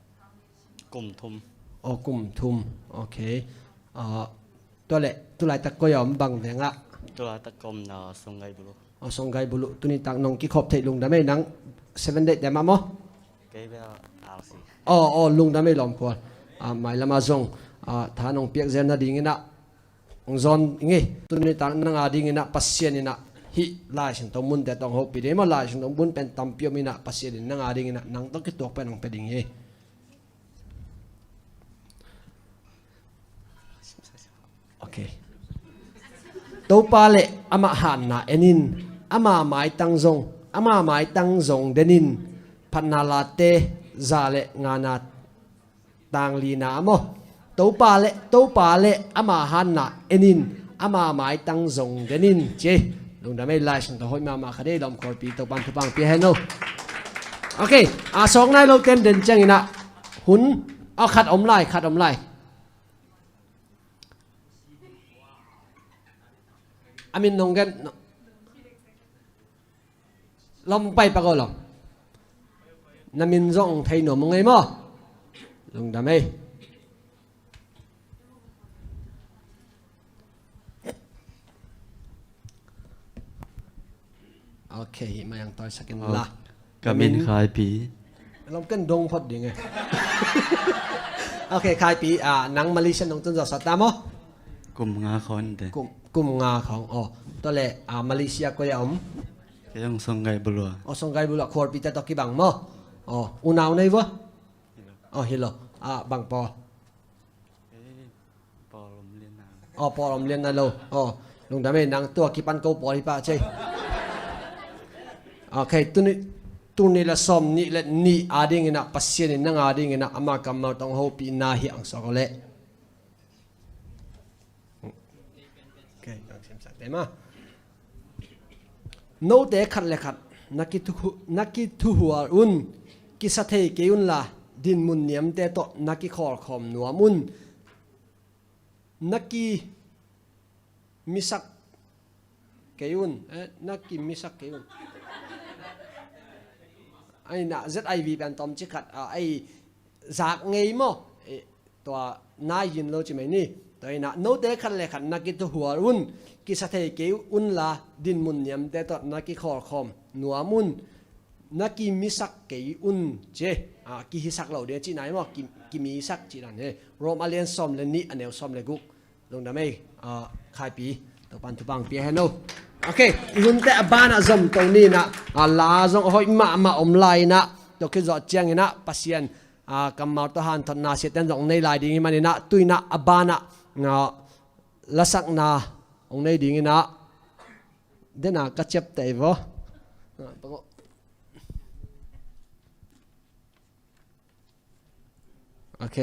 kum thum. Aw, kum thum. Ok. Ah, tua leh, tulaitak koi a om, bang veng ah? Tulaitak ka om na Sungai Buloh. Aw, Sungai Buloh. Tuni tak nong kikhop theih lungdam ei, nang Seven Day te mah maw? Kei bel R C. Aw, aw, lungdam ei lawm Khual. Ah, mailam ah zong, ah, tha nong piak zel nading inah hong zawn ing ei. Tuni tak nang a ding inah Pasian inah hih Laisiangtho munte tawh hong hopih ding maw. Laisiangtho mun pen tampi om inah Pasian in nang a ding inah nang tawh kituak pen hong pia ding hi. Ok. Topa le amah hatna en in, ama maitang zong, ama maitang zong den in, Phatna Late za le ngana, tang lina maw. Topa le, Topa le ama hatna en in, ama maitang zong den in, ci. Lungdam ei, Laisiangtho hoih mahmah khat hi lawm Khualpi, Topa in thupha pia hen o. Ok, a sawk nai lo ten den ciang inah hun, a khat om lai, khat om lai. A min nong gen, no. Lawm pai pak o lawm. Na min zong thei nuam ung ei maw. Lungdam ei. Ok, hih mah hong tawisak in la. Ka min Khaipi. Lawm ken dong phot ding e. Ok, Khaipi, ah, nang Malaysia nong tun zawh sawt ta maw? Kum nga khawng te. Kum, kum nga khawng, aw. Tua leh, ah, Malaysia koi a om? Kei zong Songgai Bulua. Aw, Songgai Bulua, Khualpi te tawh kibang maw? Aw, unau nei vua? Aw, hi lo. Ah, bang pawl? Aw, pawl om lian nai lo. Aw, lungdam ei, nang tua kipan ko pawl hi pah cei. Ok, tuni, tuni la sawm nih le nih a ding inah Pasian in nang a ding inah ama kammal tawh hong hopihna hi hong sawk o leh. Ok, note khat le khat na kithu, na kithuhual un, kisa thei kei un la, dinmun niamte tawh na kikhawlkhawm nuam un. Na kimisak kei un, eh, na kimisak kei un. Ai na Z I V pen tawmcik khat, ah, ai zak ngei maw? Eh, tua nai yin lo ci mai ni. Tua inah note khat le khat na kithuhual un, kisa thei kei un la, dinmun niamte tawh na kikhawlkhawm nuam un. Na kimisak kei un ci. Ah, kihisak lo ding cihna hi maw? Ki, kimisak cihna hi. Rom a lian sawm le nih, a neu sawm le guk. Lungdam ei, ah, Khaipi, Topan thupha pia hen o. Ok, i hunte a banah zom to ni inah, ah, la zong a hoih mahmah om lai inah, tua khit zawh ciang inah Pasian, ah, kammal tawh hanthotna siaten zong nei lai ding hi man inah, tu inah a banah, ah, lasakna hong nei ding inah, dena ka ciapteh vua. Ah, Ok.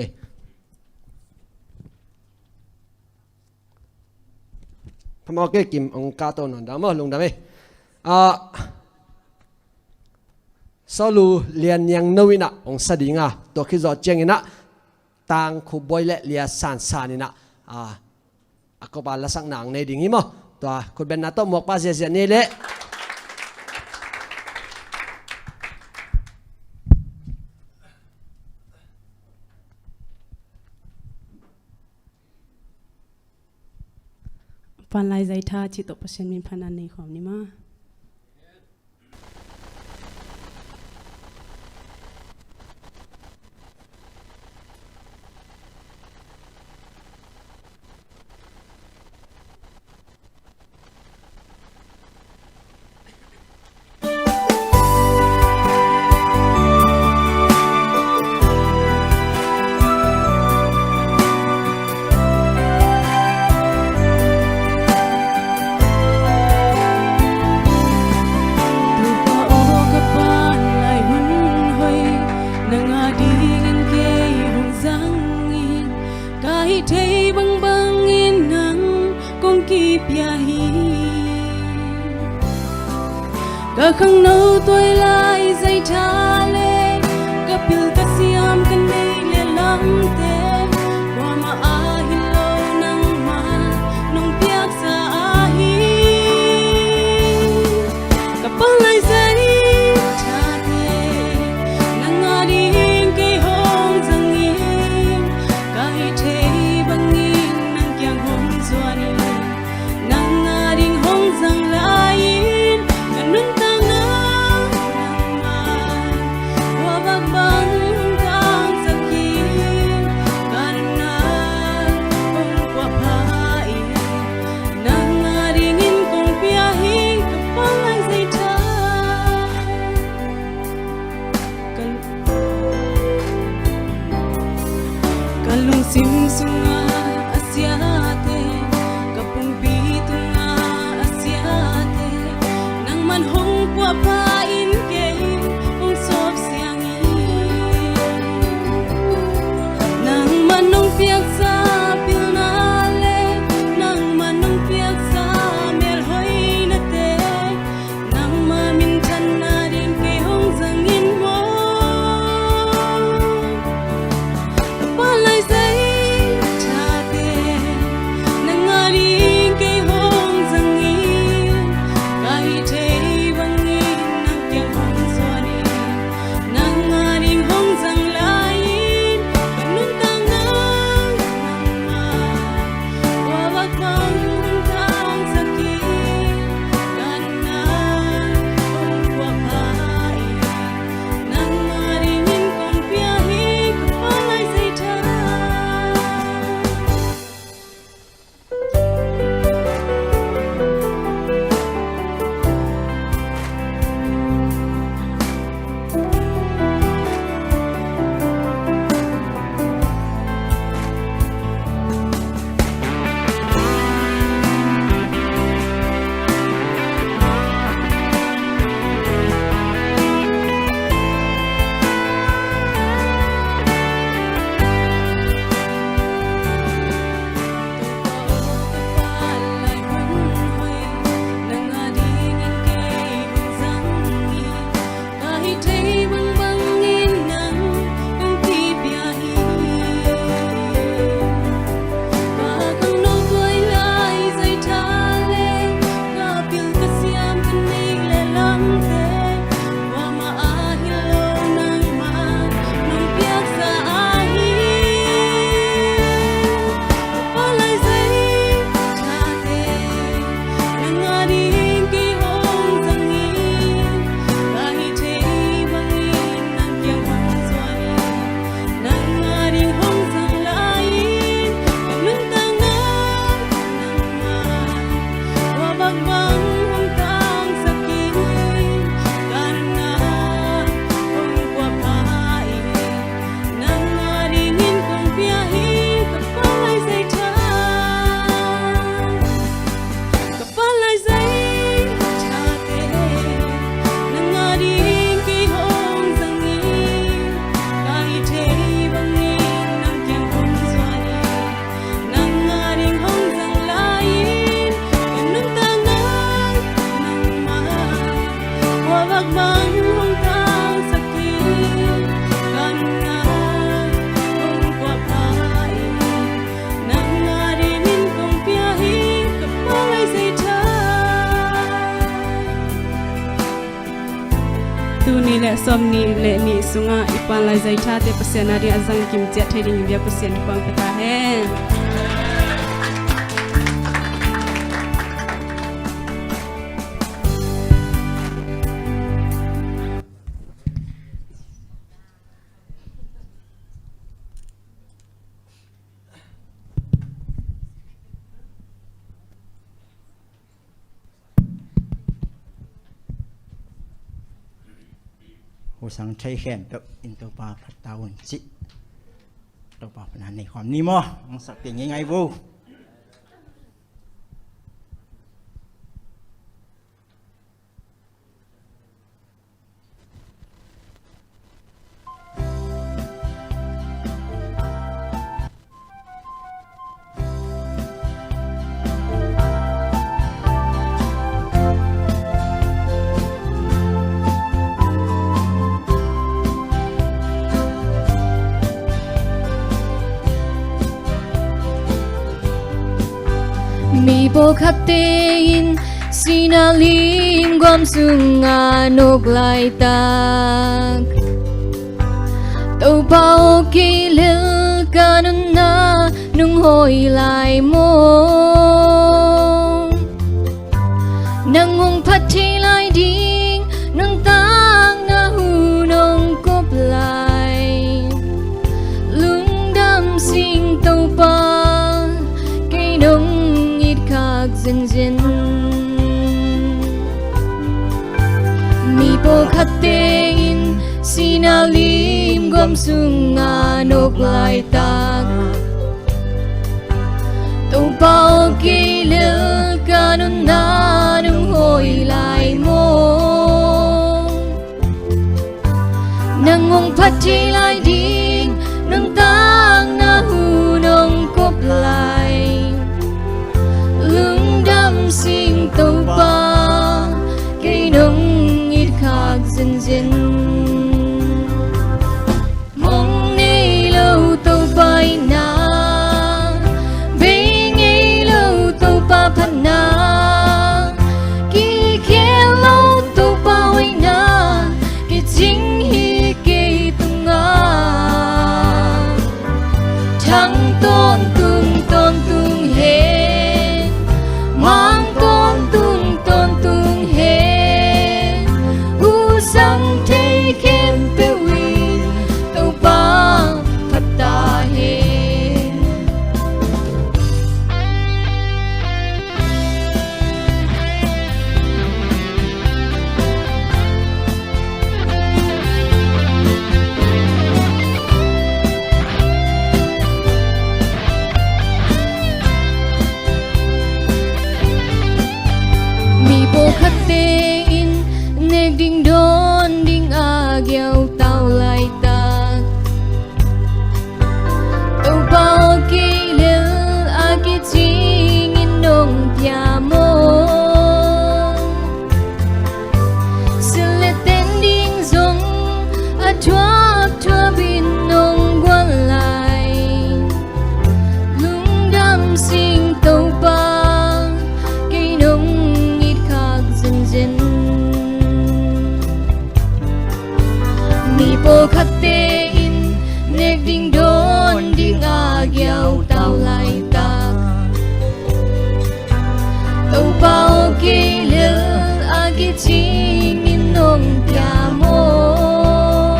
Phamawh kei kim hong kahto nawn dah maw, lungdam ei. Ah, Solu Lian Niang No inah hong sa ding a, tua khit zawh ciang inah Tang Khup Bawi le Lia San San inah, ah, a kopa lasakna hong nei ding hi maw? Tua khutbenna tawh muakpa ziahziah ni leh. Laizai tha cih tawh Pasian min phatna nei khawm ni maw. Topa aw, ka pan lai hun hoih, nang adingin kei hong zang in, ka hih theih bangbangin nang kong kipia hi. Ka khangno tuai laizai tha le ka pil ka siam ka neih le lamte, kuamah a hi lo nangmah nong piaksa ahi. Ka pan laizai thate, nang ading kei hong zang in, ka hih theih bangin nang kiang hong zuan in, nang ading hong zang lai-in, ka nuntakna nangmah khuavak bang hong tangsak in, ka nuntakna hong puahpha in, nang adingin kong pia hi. Ka pan laizai tha. Ka, ka lungsim sungah a siate, ka pumpi tungah a siate, nangman hong puahpha in, kei hong sawp siang in. Nangman nong piaksa pilna le nangman nong piaksa melhoihnate, nangma minthanna ding kei hong zang in maw. Ka pan laizai thate, nang ading kei hong zang in, ka hih theih bangin nang kiang hong zuan in, nang ading hong zang lai-in, ka nuntakna nangmah khuavak bang hong tangsak in, ka nuntakna hong puahpha in, nang adingin kong pia hi. Ka pan laizai tha. Ka hih theih bangbangin nang kong kipia hi. Ka khangno tuai laizai tha le ka pil ka siam ka neih le lamte, kuamah a hi lo nangmah nong piaksa ahi. Ka pan laizai thate, nang ading kei hong zang in, ka hih theih bangin nang kiang hong zuan in, nang ading hong zang lai-in, ka nuntakna nangmah khuavak bang hong tangsak in, ka nuntakna hong puahpha in, nang adingin kong pia hi. Ka pan laizai tha. Ka pan laizai thate, nang ading kei hong zang in, ka hih theih bangin nang kiang hong zuan in, nang ading hong zang lai-in, ka nuntakna nangmah khuavak bang hong tangsak in, ka nuntakna hong puahpha in, nang adingin kong pia hi. Ka pan laizai tha. Tuni le sawmnih le nih sungah i pan laizai thate Pasian ading a zang kim ciat thei ding i bia Pasian thupha pia ta hen. Pu Sang Thei khempeuh in Topa phat ta un cih Topa phatna nei khawm ni maw? Hong sak pia ngeingai vo. Mi pawlkhatte in Sinai limguam sungah nawk laitak, Topa aw, kei lel ka nunna nong hawi lai maw? Nang hong phat thei lai ding nuntakna hun hong kop lai. Lungdam sing Topa, kei nong it khak zenzen. Mi pawlkhatte in Sinai limguam sungah nawk laitak, Topa aw, kei lel ka nunna nong hawi lai maw? Nang hong phat thei lai ding nuntakna hun hong kop lai. Lungdam sing Topa, kei nong it khak zenzen. Mong nei lo Topa itna, bei ngei lo Topa phatna, kikhel lo Topa hoihna, kicing hi kei tungah. Thang tawntung tawntung hen, mang tawntung tawntung hen, Pu Sang Thei khempeuh in Topa phat ta hen. Mi pawlkhatte in nek ding dawn ding a giautau laitak, Topa aw, kei lel a kicing in nong pia maw? Sil le ten ding zong a thuapthuap in nong guan lai. Lungdam sing Topa, kei nong it khak zenzen. Mi pawlkhatte in nek ding dawn ding a giautau laitak, Topa aw, kei lel a kicing in nong pia maw?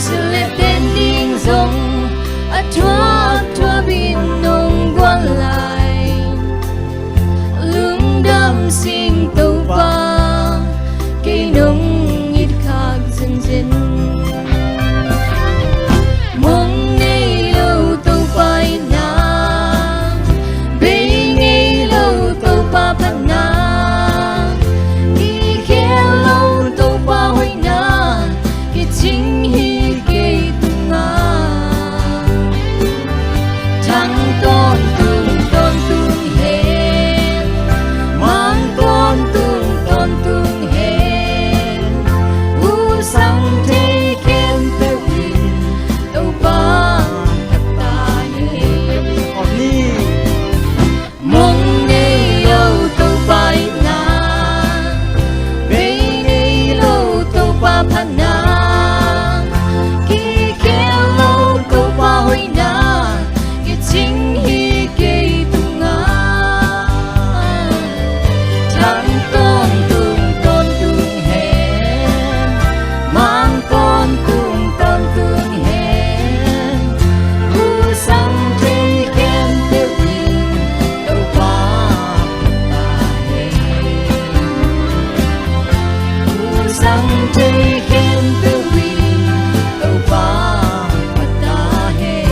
Sil le ten ding zong a thuapthuap in nong guan lai. Lungdam sing Topa, kei nong it khak zenzen. Mong nei lo Topa Thei khempeuh in Topa phat ta hen.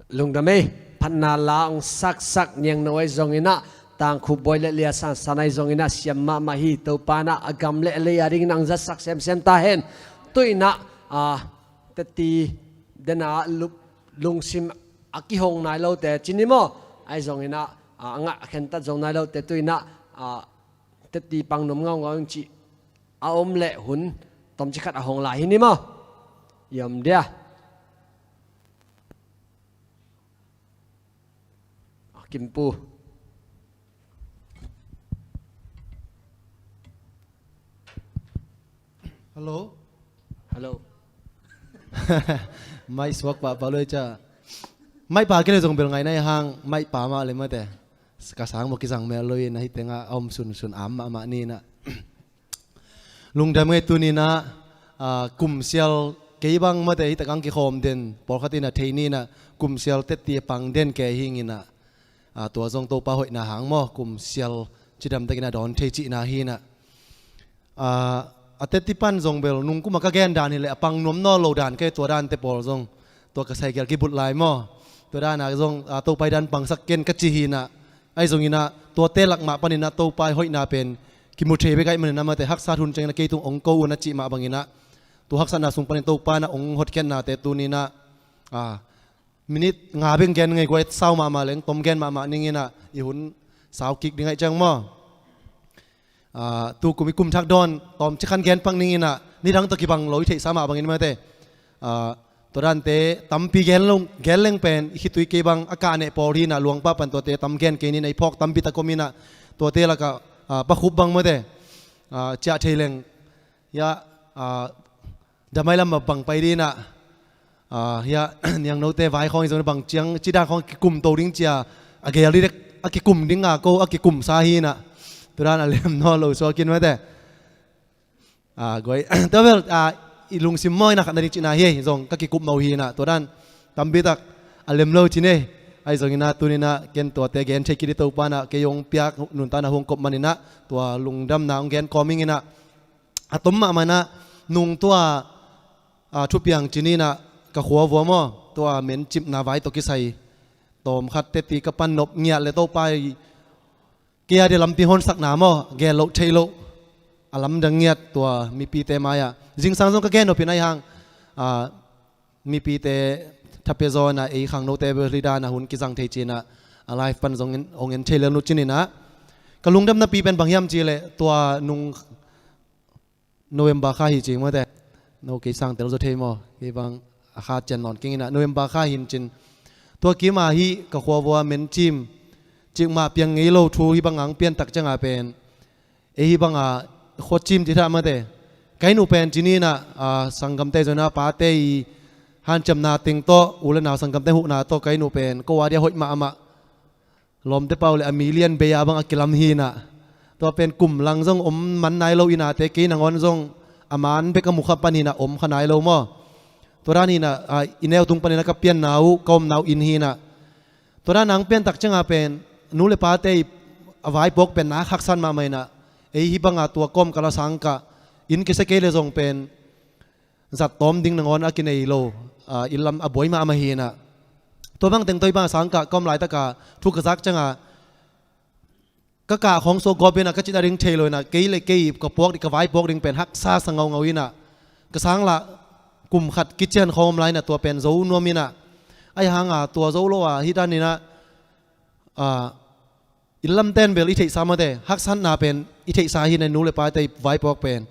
Lungdam ei, phatna la hong saksak Niangno ahi zongin ah, Tangkhupbawi le Lia Sansan ahi zongin ah, siam mahmah hi. Topa in ah a gam le a lei a dingin hong zatsak semsem ta hen. Tu in ah, a, teti dena lup lungsim a kihong nai lote ci ni maw? Ahi zongin ah, a, a ngah khentat zo nai lote tu in ah, a, teti pang nuam ngaungau ing cih a om leh hun tomcik khat a hong lai hi ni maw? I om dia. A, Kimpu. Hello. Hello. Mai suak pahpah loi ca. Mai pa kei le zong bel ngai nai hang, mai pa mah le mate. Ka sang maw kizang mel loi in ah, hih tengah a om sunsun am mahmah ni in ah. Lungdam ngei. Tuni in ah, a, kum sial kei bang mate, hih tak hong kikhawm den pawlkhat in ah thei ni in ah, kum sial teti a pang den kei hing in ah, a, tua zong Topa hoihna hang maw, kum sial cidam takin a dawn thei cihna hi in ah. A, a teti pan zong bel nung kum a ka gen dan hi leh a pang nuam nawn lo dan kei, tua dante pawl zong tua ka cycle kibulh lai maw, tua dan ah zong, a, Topa i dan pangsak ken ka ci hi in ah. Ahi zongin ah tuate lak mah panin ah Topa i hoihna pen kimu thei bek ahih manin ah mate, haksat hun ciangin ah kei tung hong ko un a cih mah bangin ah, tua haksatna sung panin Topa in ah hong hotkhiatnate tuni in ah, a, minute nga bek gen ngei guai, sau mahmah leng tom gen mahmah ning in ah, i hun sau kik ding ahih ciang maw. A, tu kum i kum thak dawn tawmcik khan gen pak ning in ah, nidang tawh kibang lo i theihsa mah bangin mate. A, tua dante tampi gen lo, gen leng pen i khitui kei bang a kah neh pawl hi in ah, luangpa pan tuate tam gen kei ni in ah, i phawk tampi tak om in ah, tuate lakah, a, Pa Khup bang mate, a, ciah thei leng, hia, a, damai lam a bang pai ding in ah, a, hia, Niangnote vai khawng i zong bang ciang, ci dan khawng kikum to ding cia, a gel ding dek, a kikum ding a ko, a kikum sa hi in ah. Tua dan a lem nawn lo suak in mate. A, guai, tua bel, a, i lungsim mawi na khat na ding cihna hi ei, zong ka kikup mawh hi in ah, tua dan tampi tak a lem lo ci ni ei. Ahi zongin ah tuni in ah ken tuate gen thei kik ding, Topa in ah kei hong piak nuntakna hong kop manin ah, tua lungdamna hong gen kawm ing in ah, a tom mahmah in ah, nung tua, a, thupiang ci ni in ah, ka khua vua maw, tua mencipna vai tawh kisai tawmkhat teti ka pan nop ngiat le Topa i kei a dia lampi honsakna maw, gel loh thei loh a lamdang ngiat tua mipite mai-ah. Zingsang zong ka gen nop in ahih hang, a, mipite tha pia zaw in ah, ei khangnote bel hih dan a hun kizang thei ci in ah, a live pan zong en, hong en thei lel nu ci ni in ah. Ka lungdamnapi pen bang hiam cih leh, tua nung November kha hi cing mawte. No kei sang tel zaw thei maw? Kei bang a kha cian nawn keng in ah, November kha hi in cin. Tua kim a hih ka khua vua mencim, cikmah piang ngei lo thu hih bang hong pian tak ciang a pen, ei hih bang a khuacim ci thah mawte. Ka inn uh pen ci ni in ah, a, sanggamte zong in ah, pate i hanciamna teng tawh, u le nau sanggamte huhna tawh ka inn uh pen ko a dia hoih mahmah. Lawmte pau le a million bei a bang a kilam hi in ah. Tua pen kum lang zong om man nai lo in ah, te kei nangawn zong a man bek a mu kha pan hi in ah, om kha nai lo maw. Tua dan hi in ah, a, i neu tung panin ah ka pianna uh, ka omna uh inn hi in ah. Tua dan hong pian tak ciang a pen, nu le pate i a vaipuak pen nak haksa mahmah in ah, ei hih bang a tua kawmkal a sangkah inn kisia kei leh zong pen zat tawm ding nangawn a kinei lo, a, inn lam a buai mahmah hi in ah. Tua bang teng tawh hih bang a sangkah ka om laitak a thu ka zak ciang a, ka kah khawng sawh gawp in ah, ka cihna ding thei lo in ah, kei le kei ka puak ding, ka vaipuak ding pen haksa sa ngaungau in ah, ka sang lah kum khat kician khawng om lai in ah, tua pen zo nuam in ah. Ahih hang a tua zo lo a hih dan in ah, a, inn lamte in bel i theihsa mawte, haksatna pen i theihsa hi in ah, nu le pate i vaipuak pen.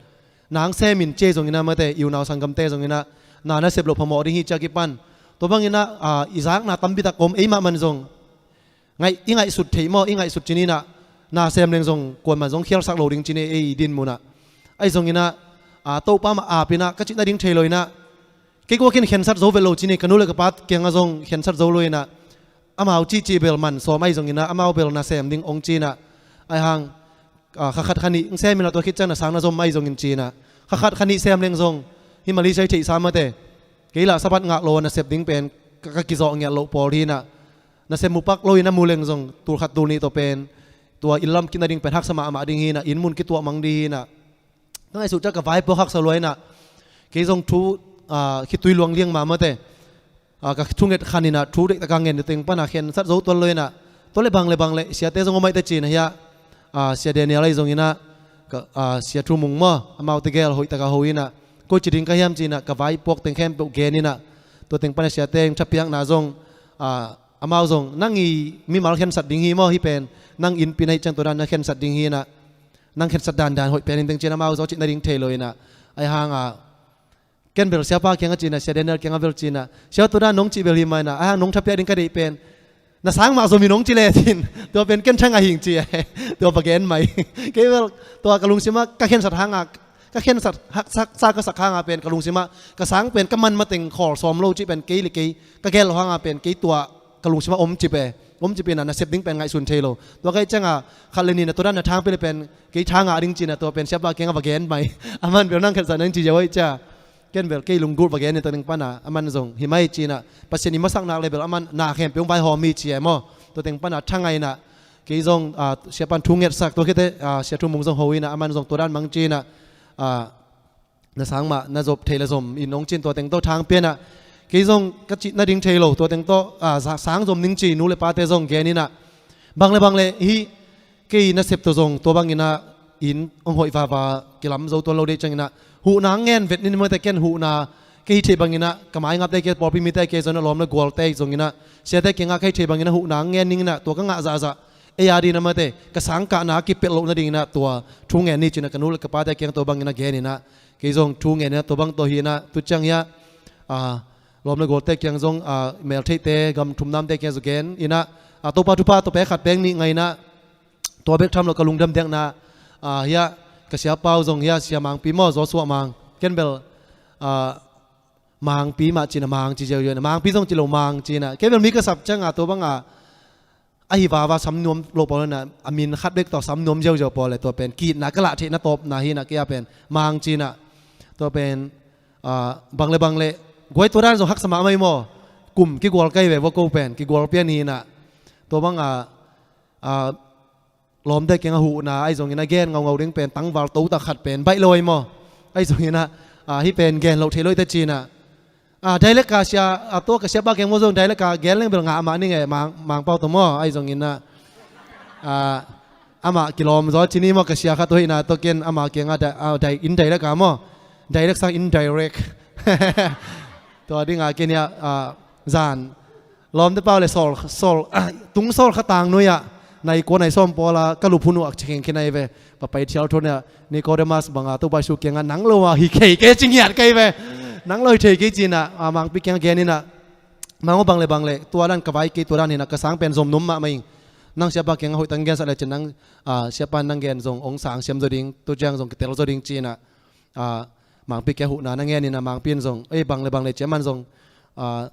Na hong sem in ci zong in ah mawte, i unau sanggamte zong in ah, na na sep loh phamawh ding hi ci a kipan. Tua bang in ah, a, i zakna tampi tak om, ei mahmah in zong ngaih, i ngaihsut theih maw, i ngaihsut ci ni in ah, na sem leng zong kuaman zong khialsak lo ding ci ni ei dinmun ah. Ahi zongin ah, a, Topa mah ap in ah, ka cihna ding thei lo in ah, kei kua kin khensat zo vet lo ci ni, ka nu le ka pa kiangah zong khensat zo lo in ah, amau cihcih bel man sawm ahi zongin ah, amau bel na sem ding hong ci in ah, ahih hang, a, kha khat kha nih hong sem in ah, tua khit ciang na sang na zom ahi zongin ci in ah, Kha khat kha nih sem leng zong hi mali sai theih sa mate. Kei lah Sabbath ngak lo nasep ding pen ka, ka kizawh ngiat loh pawl hi inah, nasep mu pak lo in a mu leng zong tul khat tul nih tawh pen tua inn lam kit nading pen haksa mahmah ding hi inah, inn mun kituah mang ding hi inah. Ka ngaihsut ciang ka vaipuak haksa lua inah, kei zong thu, ah, khitui luang liang mah mate. Ah, ka thunget khan inah thu deihtaka ngen teng pana khensat zo tuan lo inah, tua le bang le bang le siate zong om aih te ci inah hiah, ah, Sia Daniel ahi zong inah, ka, ah, Sia Thu Mung maw, amaute gel hoihtaka ho inah, koi ci ding ka hiam ci inah ka vaipuak teng khempeuh gen inah, tua teng pana siate thapiakna zong, ah, amau zong nang i mimal khensat ding hi maw, hi pen nang innpi na hih ciang tua dan na khensat ding hi inah, nang khensat dandan hoih pen in teng ci inah amau zong cih nading thei lo inah, ahi hangah ken bel siapa kiangah ci inah, Sia Daniel kiangah bel ci inah, sia tua dan nong cih bel hi mah inah, ahi hang nong thapiak ding ka deih pen na sang mah zom in nong ci le cin, tua pen ken tha ngah hing ci a, tua va gen mai. Kei bel tua ka lungsimah ka khensat hangah, ka khensat haksa ka sak hangah pen ka lungsimah ka sang pen ka man mateng khawl sawm lo cih pen kei le kei ka gel lo hangah pen kei tua ka lungsimah om cip e, om cip inah nasep ding pen ngaihsun thei lo. Tua ka hih ciangah khat le nih na tua dan na thang pia le pen kei tha ngah ding ci inah tua pen siapa kiangah va gen mai. Aman bel nang khensat nang ci ziau aih cia. Ken bel kei lunggulh va gen in tua teng pana aman zong hi mai ci inah, Pasian i masak nak le bel aman na khempeuh hong vaihawm hi ci e maw. Tua teng pana tha ngah inah kei zong, ah, siapan thu ngetsak tua khite, ah, Sia Thu Mung zong ho inah aman zong tua dan mang ci inah, ah, na sang mah na zop thei le zom in hong cin tua teng tawh thang pia inah, kei zong ka cih nading thei lo tua teng tawh, ah, za-, sang zom ning ci nu le pate zong gen inah, bang le bang le hih kei nasep tawh zong tua bang inah inn hong hoih vava kilam zo tuan lo deih ciang inah huhna ngen vet ning mate, ken huhna kei hi theih bang inah ka maingapte kia, pawlpi mite kia zong inah lawm le gualte zong inah siate kiangah ka hi theih bang inah huhna ngen ning inah tua ka ngah zahzah ei a ding inah mate, ka sangkahna a kipelh loh nading inah tua thu ngen ni ci inah ka nu le ka pate kiang tua bang inah gen inah, kei zong thu ngen inah tua bang tawh hi inah tu ciang hiah, ah, lawm le gualte kiang zong, ah, meltheihte gam thumnamte kiang zong gen inah, ah, Topa thupha tawh pek khat pek nih ngah inah tua bek tham lo ka lungdam dekna, ah, hiah ka siapa uh zong hiah Sia Mangpi maw, Joshua Mang, ken bel, ah, Mangpi mah ci inah Mang ci ziau ziau inah, Mangpi zong ci lo Mang ci inah, kei bel mi ka sap ciangah tua bangah ahi vava sam nuam lo pawl inah, a min khat bek tawh sam nuam ziau ziau pawl le tua pen ki-itna ka lah theihna tawpna hi inah kei a pen Mang ci inah, tua pen, ah, bang le bang le guai tua dan zong haksa mahmah hi maw. Kum kigual kai ve vua ko pen kigual pian hi inah, tua bangah, ah, lawmte kiangah huhna ahi zong inah gen ngaungau ding pen tangval totak khat pen baih lo ahi maw. Ahi zong inah, ah, hih pen gen loh theih lo hi te ci inah, ah, dialect ka sia, ah, tua ka siapa kiang maw zong dialect ka gen leng bel ngah mah ning e, Mang, Mangpau tawh maw. Ahi zong inah, ah, amah kilawm zaw ci ni maw, ka sia khat tua hi inah tua ken amah kiangah di-, ah, di-, in dialect ka maw. Dialect sang in direct. Tua dingah ken hiah, ah, zan lawmte pau le sawl, sawl, ah, tung sawl kha tang nuai ah nai kua nai sawm pawl ah ka lup hun uh a ci kheng khin ahi ve. Papai thial thon ah Nicodemus bangah Topa Jesu kiangah nang lo ah hi kei kei ci ngiat kei ve. Nang lo hi thei kei ci inah, ah, Mangpi kiangah gen inah, Mang aw bang le bang le tua dan ka vai kei tua dan hi inah ka sang pen zom nuam mahmah ing. Nang siapa kiangah hoih tang gensak le cin nang, ah, siapa nang gen zong hong sang siam zaw ding, tu ciang zong kitel zaw ding ci inah, ah, Mangpi kiangah huhna na ngen inah Mangpi in zong ei bang le bang le ci aman zong, ah,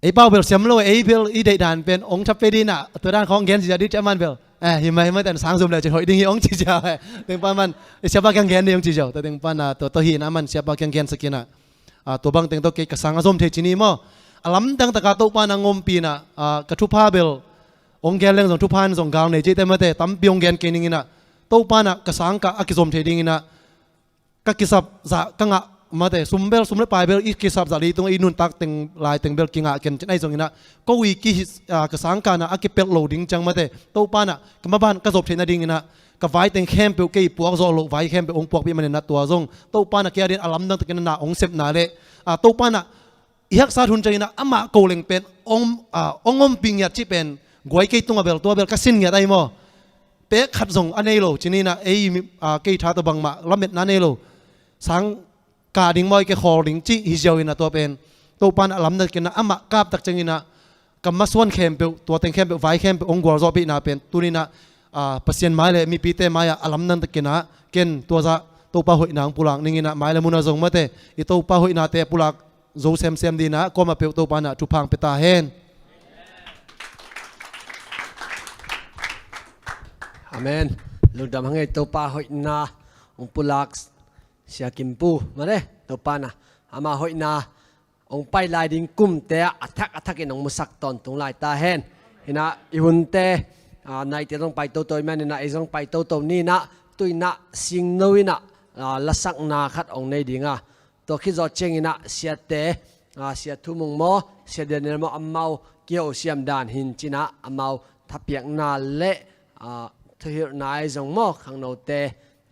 ei pau bel siam lo, ei bel i deih dan pen hong tha pe ding inah tua dan khawng gen zia ding ci aman bel, eh, hi mai hi mai tan sang zum le ci hoih ding hi hong ci zia, eh, teng pan man, eh, siapa kiang gen ding hong ci zia, tua teng pan, ah, tua, tua hi inah aman siapa kiang gensak inah, ah, tua bang teng tawh kei ka sang a zom thei ci ni maw. A lamdang taka Topa na ngompih inah, ah, ka thupha bel hong gen leng zong thupha in zong gal nei ci te mate, tampi hong gen kei ning inah Topa inah ka sangkah a kizom thei ding inah ka kisap zah ka ngah mate, sum bel, sum le pai bel i kisap zah li tung i nuntak teng lai teng bel kingah ken cin ahi zong inah ko i ki, ah, ka sangkahna a kipelh lo ding ciang mate, Topa inah ka maban ka zop theih nading inah ka vai teng khempeuh kei puak zawh loh vai khempeuh hong puakpih man inah tua zong Topa inah kei a ding a lamdang takin na hong sepna le, ah, Topa inah i haksa hun ciang inah amah ko leng pen hong, ah, hong ompih ngiat cih pen guai kei tungah bel tua bel ka sin ngiat ahi maw. Pek khat zong a nei lo ci ni inah ei, ah, kei tha tawh bangmah lametna nei lo. Sangkah ding maw, i kei khawl ding cih hi ziau inah tua pen Topa inah a lamdang takin inah amah kaptak ciang inah ka masuan khempeuh, tua teng khempeuh, vai khempeuh hong gualzawhpihna pen tuni inah, ah, Pasian mai le mipite mai-ah a lamdang takin inah ken tua zah Topa hoihna hong pulak ning inah mai le munah zong mate i Topa hoihnate pulak zo semsem ding inah kuamah peuh Topa inah thupha hong pia ta hen. Amen. Lungdam hang ei, Topa hoihna hong pulak Sia Kimpu mah le, Topa in ah ama hoihna hong pai lai ding kumte ah a thak a thakin hong musak tawntung lai ta hen. Hi in ah i hunte, a, naite zong pai toto ahih manin ah ei zong pai toto ni in ah, tu in ah Singno in ah, a, lasakna khat hong nei ding a, tua khit zawh ciangin ah siate, a, Sia Thu Mung maw, Sia Daniel maw, amau kiho siam dan hi in, ci in ah amau thapiakna le, a, thuhilhna ahi zong maw, khangnote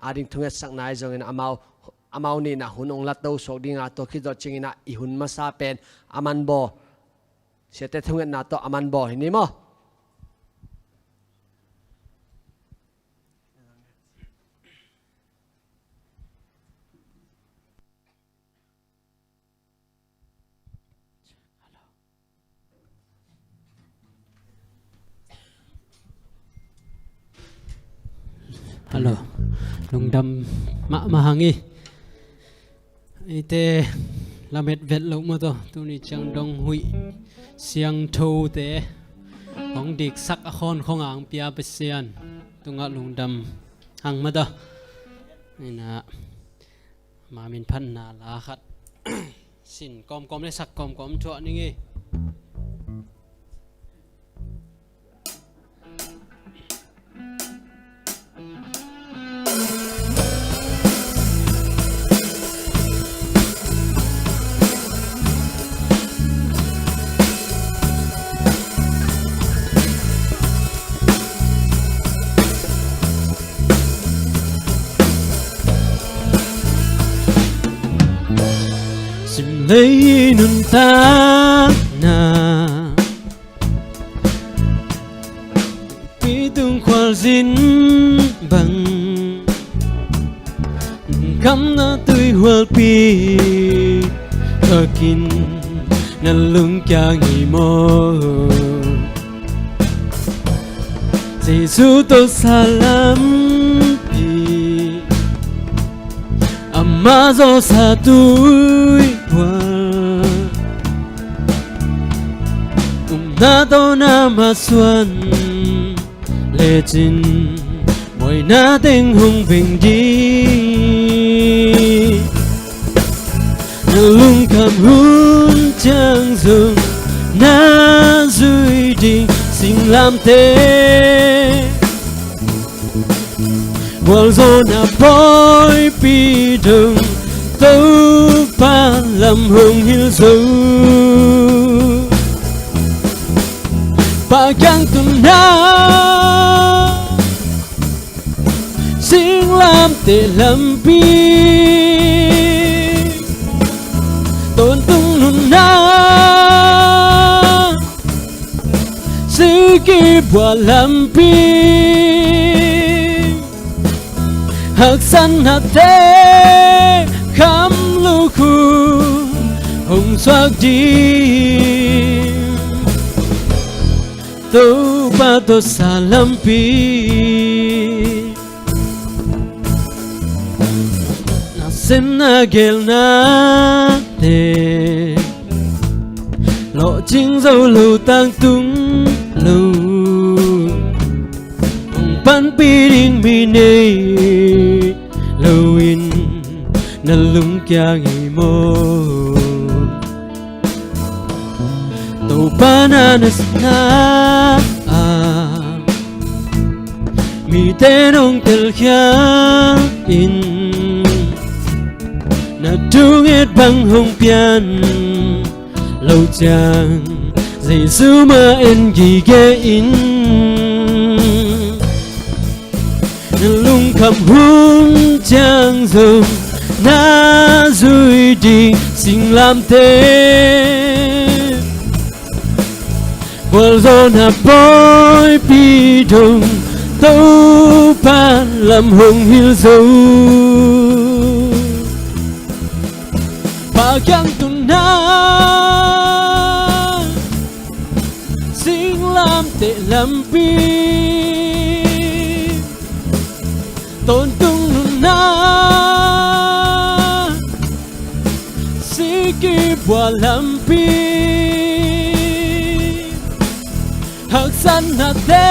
ading thungetsakna ahi zongin amau, amau nih in ah hun hong la to suak ding a, tua khit zawh ciangin ah i hun masa pen a man bawl, siate thungetna tawh a man bawl hi ni maw. Hello. Lungdam mahmah hang hi. Eite lamet vet loh maw taw, tuni ciang dong huih siangthote hong diksak a khawnkhong a hong pia Pasian tungah lungdam hang maw taw. Hi in ah ama min phatna la khat sin kawmkawm le sak kawmkawm thuah ning ei. Simlei nuntakna, pi tung khualzin bang, kamna tuihualpi khakin na lungkiang hi maw? Jesu tawh sa lampi, ama zawhsa tuihual, upna tawh na masuan lecin buaina teng hong veng ding. Na lungkham hun ciang zong na zui ding singlamteh, gualzawhna pawipi dong Topa lam hong hilh zo. Pa kiang tun na, singlamteh lampi tawntung nunna, sikibua lampi haksatnate kham lukhu hong suak ding. Topa tawh sa lampi, na sem na gelnate lawhcing zo lo, tangtung lo, hong panpih ding mi nei loin na lungkiang hi maw? Topa na nasepna ah mite nong telkhial in, na thunget bang hong pian lo ciang Jesu mah en gige in. Na lungkham hun ciang zong na zui ding singlamteh, gualzawhna pawipi dong Topa lam hong hilh zo. Pa kiang tun na, singlamteh lampi tawntung nunna, sikibua lampi haksatnate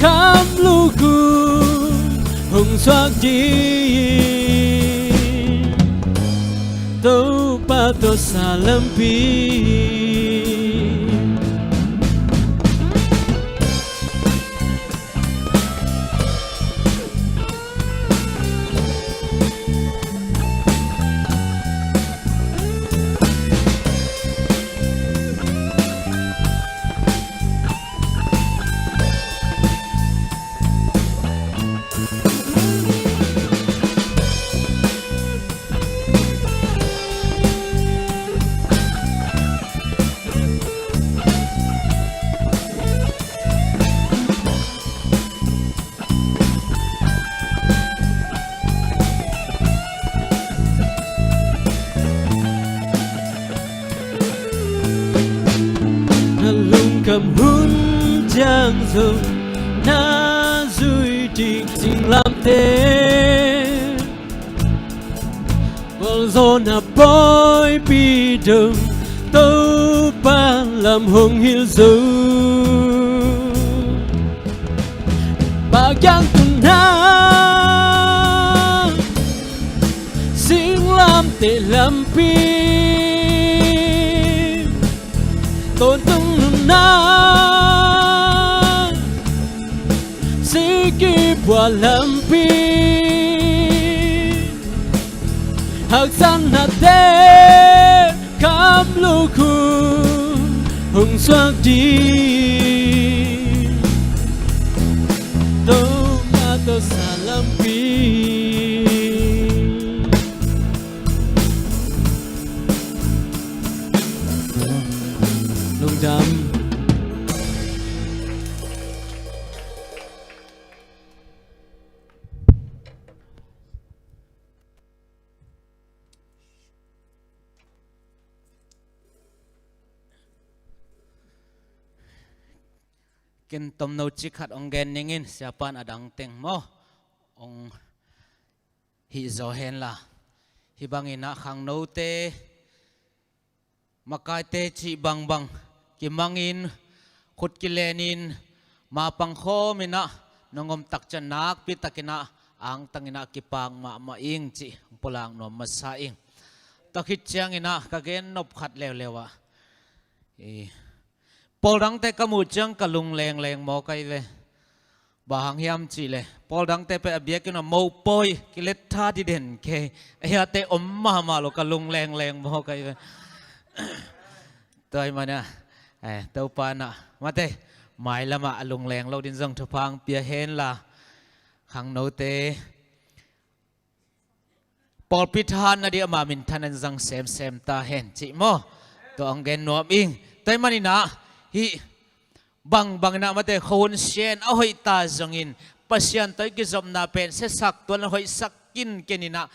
kham lukhu hong suak ding. Tawsa lampi. Na lungkham hun ciang zong na zui ding singlamteh. Gualzawhna pawipi dong Topa lam hong hilh zo. Pa kiang tun na singlamteh lampi, tawntung nunna sikipua lampi, haksatnate khamloh hun hong suak ding. Topa tawsa lampi. Lungdam. Ken tomno cik khat hong gen ning in, siapa'n a dang teng maw hong hih zaw hen la. Hih bangin ah khangnote, makaite cih bangbang kimangin, khut kilenin, mapang khawmin ah nong om tak ciang nakpi takin ah angtangin ah kipak mahmah ing cih pulak nuam masa ing. Tua khit ciangin ah ka gen nop khat leuleu ah, i, pawl dangte ka muh ciang ka lung lengleng mawk ahi ve. Bang hang hiam cih leh, pawl dangte pen a biakinn ah mopawi kilet tha diden kei, a hiate om mahmah lo, ka lung lengleng mawk ahi ve. Tua ahih manin ah, eh, Topa in ah mate, mailam ah a lungleng lo ding zong thupha hong pia hen la, khangnote pawlpi thahatna ding ama minthanna zang semsem ta hen cih maw? Tua hong gen nuam ing. Tua ahih manin ah hih bangbang in ah mate, khuahun sia in a hoih ta zongin, Pasian tawh i kizopna pen siasak tuan, hoihsak kinken in ah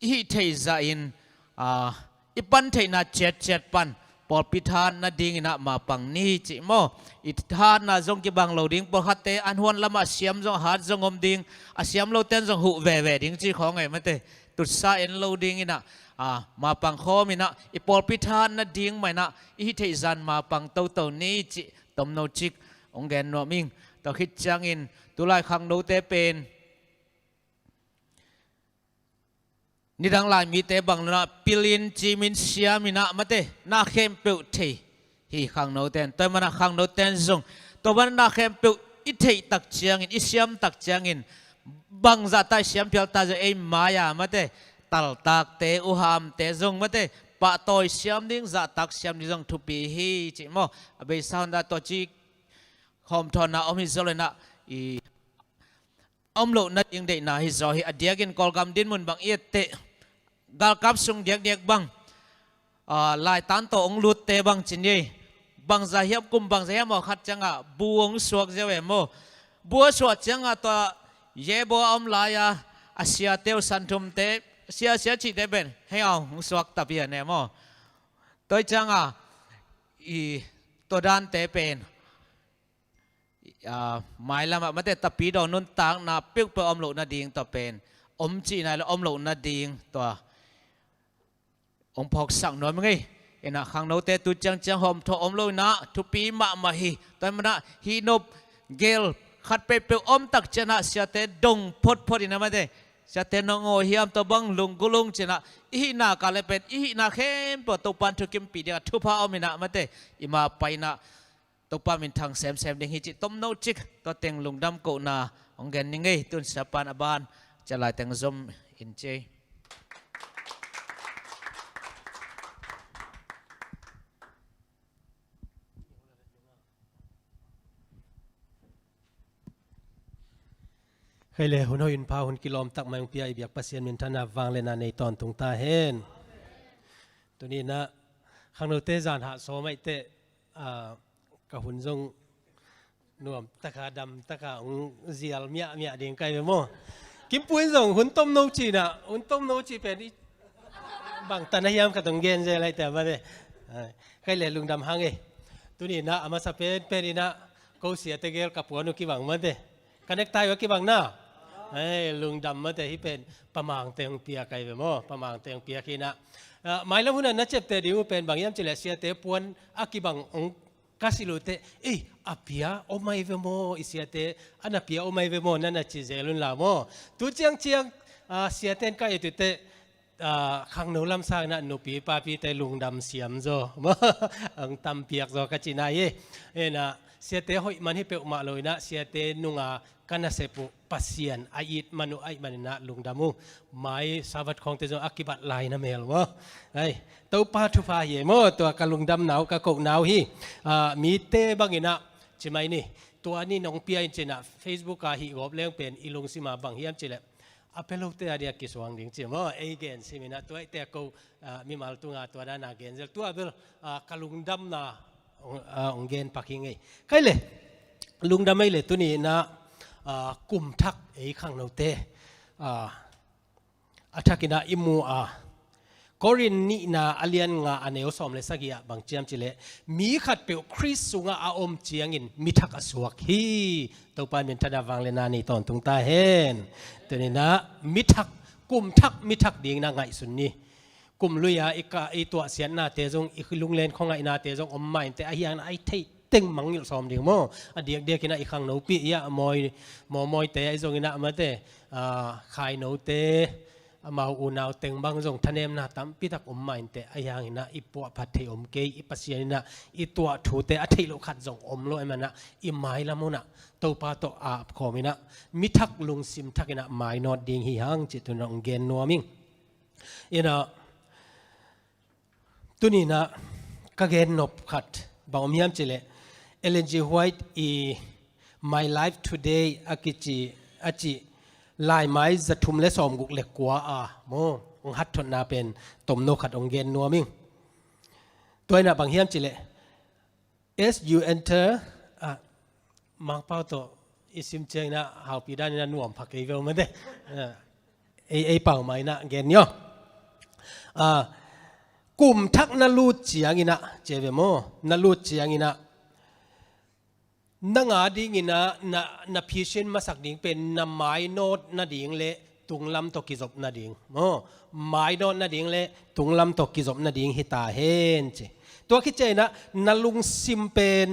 i hih theih zahin, ah, i pan theihna ciatciat pan pawlpi thahatna dingin ah mapang ni cih maw? I thahatna zong kibang lo ding, pawlkhatte an huan lamah siam zong, hat zong om ding, a siam lote in zong huh veve ding cih khawng ahi mate. Tutsa en lo dingin ah, ah, mapang khawmin ah i pawlpi thahatna ding mah in ah i hih theih zah in mapang toto ni cih tomno cik hong gen nuam ing. Tua khit ciangin tulai khangnote pen nidang lai mite bang lo in ah pilin, cimin, siamin ah mate, na khempeuh thei hi khangnote in. Tua ahih manin ah khangnote in zong tua bang na khempeuh i theih tak ciangin, i siam tak ciangin, bangzah ta i siam phial ta zong ei mai-a mate, taltakte, uhamte zong mate, pahtawi siam ding, zahtak siam ding zong thupi hi cih maw? A beisa hun ah tua cih hawmthawhna om hi zaw lo in ah, i om loh nading deihna hi zaw hi. A diakin Kawlgam dinmun bang i et teh, galkap sung diakdiak bang, ah, laitan tawh hong lutte bang ci ni. Bangzah hiam, kum bangzah hiam aw khat ciangah bu hong suak ziau e maw? Bu a suah ciangah tua yebo a om lai-a, a siate uh, santhumte, sia, sia cihte pen hei aw hong suak ta pian e maw? Tua ahih ciangah i, tua dante pen, ah, mailamah mate, tapidaw nuntakna peuhpeuh om loh nading tua pen om cihna le om loh nading tua hong phawksak nuam ing ei. In ah khangnote tu ciangciang hawmthawh om lo in ah thupi mahmah hi. Tua ahih manin ah hih nop gel khat peuhpeuh om tak ciangin ah siate dong photphot in ah mate, Siate nong aw hiam, tua bang lunggulh ung ci-in ah, i hihna ka le pen, i hihna khempeuh Topa'n thukimpih ding a thupha om in ah, mate, i mah pai in ah Topa minthang semsem ding hi cih tomno cik, tua teng lungdam kohna hong gen ning ei. Tun siapa'n a ban ciah lai teng zom in ci ei. Kei le hun hoih, hun pha, hun kilawm tak mai hong pia i biak Pasian minthanna vangliatna nei tawntung ta hen. Tuni-in ah khangnote zan hah sawm ahih teh, ah, ka hun zong nuam taka dam taka hong zial miahmiah ding ka hi ve maw. Kimpu in zong hun tomno ci-in ah, hun tomno cih pen i bang tan a hiam khat hong gen zel ahih teh, mate. Kei le lungdam hang ei. Tuni-in ah a masa penpen in ah ko siate gel ka puan uh kibang, mate. Ka necktie uh a kibang na. Ei, lungdam, mate. Hih pen Pa Mangte hong piak ahi ve maw. Pa Mangte hong piak hi-in ah, ah, mailam hun ah na ciapteh ding uh pen bang hiam cih leh siate puan a kibang hong ka silh uh teh, ei, a pia om ahi ve maw, i siate a na pia om ahi ve maw, na na ci zel un la maw. Tu ciangciang, ah, siate in ka et uh teh, ah, khangno lam sangin ah nupi papite lungdam siam zaw maw, hong tam piak zaw ka cihna hi. Hi-in ah siate hoih man hi peuhmah lo-in ah siate nunga ka nasep uh Pasian a it man uh ahih manin ah lungdam ung. Mai Sabbath khawngte zong a kibat lai na mel maw. Ei, Topa thupha hi ei maw, tua ka lungdamna uh, ka kohna uh hi. Ah, mite bangin ah ci mai ni. Tua ni nong pia in ci-in ah Facebook ah hih gawp leng pen i lungsim ah bang hiam cih leh a pia lote a ding a kisuang ding ci maw. Ei gen sim in ah tua ahih teh ko, ah, mimal tungah tua dan a gen zel. Tua bel, ah, ka lungdamna hong, ah, hong gen pak hi ing ei. Kei le lungdam ei le, tuni-in ah, ah, kum thak ei khangnote, ah, a thakin ah i mu a, Korin nihna a lian nga a neu sawm le sagih ah bang ci hiam cih leh, mi khatpeuh Khrist sungah a om ciangin mi thak a suak hi. Topa in minthanna vangliatna nei tawntung ta hen. Tuni-in ah mi thak, kum thak mi thak dingin ah ngaihsun ni. Kum lui-a i ka, i tuahsiatnate zong, i lunglen khuangaihnate zong om mah in teh, ahih hangin ah i theih teng mangngilh sawm ding maw. A diakdiakin ah i khangnopi, i a mawi, mawmawite ahi zongin ah, mate, ah, khainote, amau unau teng bang zong thanemna tampi tak om mah in teh, ahih hangin ah i puahphat theih om kei, i Pasian in ah i tuah thute a theih loh khat zong om lo ahih manin ah i mailam hun ah Topa tawh ap khawm in ah mi thak lungsim thakin ah mainawt ding hi hang cih tu-in ah hong gen nuam ing. Hi-in ah tuni-in ah ka gen nop khat bang om hiam cih leh, Ellen G. White i My Life Today a kici, a cih laimai za thum le sawmguk le kua a maw, hong hathotna pen tomno khat hong gen nuam ing. Tua in ah bang hiam cih leh, as you enter, ah, Mangpau tawh i sim ciangin ah haupi danin ah nuam pha kei ve maw, mate. Ah, ei, ei pau mah in ah gen ni aw. Ah, kum thak na lut ciangin ah, ci ve maw, na lut ciangin ah nang a dingin ah na, na phisin masak ding pen na mainawt nading le tunglam tawh kizop nading maw. Mainawt nading le tunglam tawh kizop nading hi ta hen ci. Tua khit ciangin ah na lungsim pen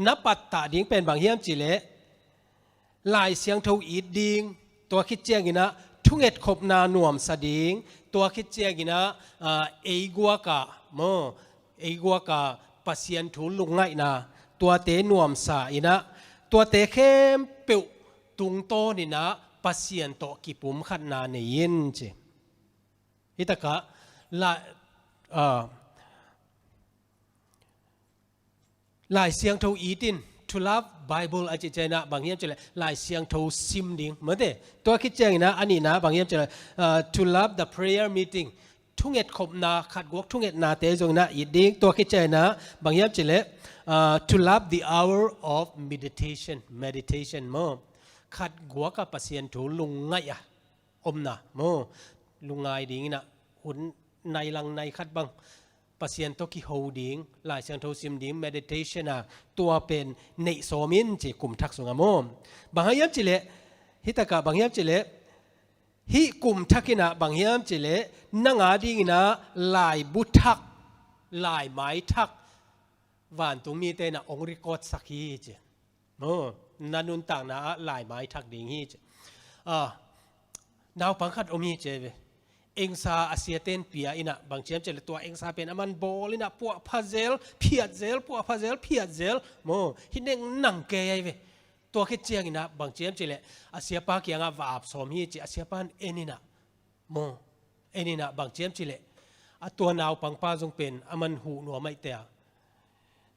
na pattah ding pen bang hiam cih leh, Lai Siangtho it ding, tua khit ciangin ah thungetkhopna nuamsa ding, tua khit ciangin ah, ah, ei guak ah maw, ei guak ah Pasian thu lungngaihna, tuate nuamsa in ah, tuate khempeuh tungtawn in ah Pasian tawh kipumkhatna nei in ci. Hi takah la, ah, Lai Siangtho it in, to love Bible a cih ciangin ah bang hiam cih leh Lai Siangtho sim ding, mate. Tua khit ciangin ah a nihna bang hiam cih leh, ah, to love the prayer meeting. Thungetkhopna, khat guak thungetnate zongin ah it ding. Tua khit ciangin ah bang hiam cih leh, ah, to love the hour of meditation, meditation maw. Khat guak ah Pasian thu lungngaih a omna maw, lungngai dingin ah hun nai lang nai khat bang Pasian tawh kiho ding, Lai Siangtho sim ding, meditation a, tua pen neih sawm in ci kum thak sungah maw. Bang hang hiam cih leh, hi takah bang hiam cih leh, hih kum thak in ah bang hiam cih leh, nang a dingin ah laibu thak, laimai thak, vantungmite in ah hong record sak hi ci. Maw. Na nuntakna ah laimai thak ding hi ci. Ah, naupang khat om hi ci ve. Engsa a siaten pia inah bang ciam cihleh tua engsa pen a man bawl inah puahpha zel, phiat zel, puahpha zel, phiat zel. Maw, hi neng nang kei ai ve. Tua khit cianginah bang ciam cihleh a siapa kiangah va ap sawm hi ci a siapa in en inah. Maw, en inah bang ciam cihleh a tua naupangpa zong pen a man huh nuam aihte a.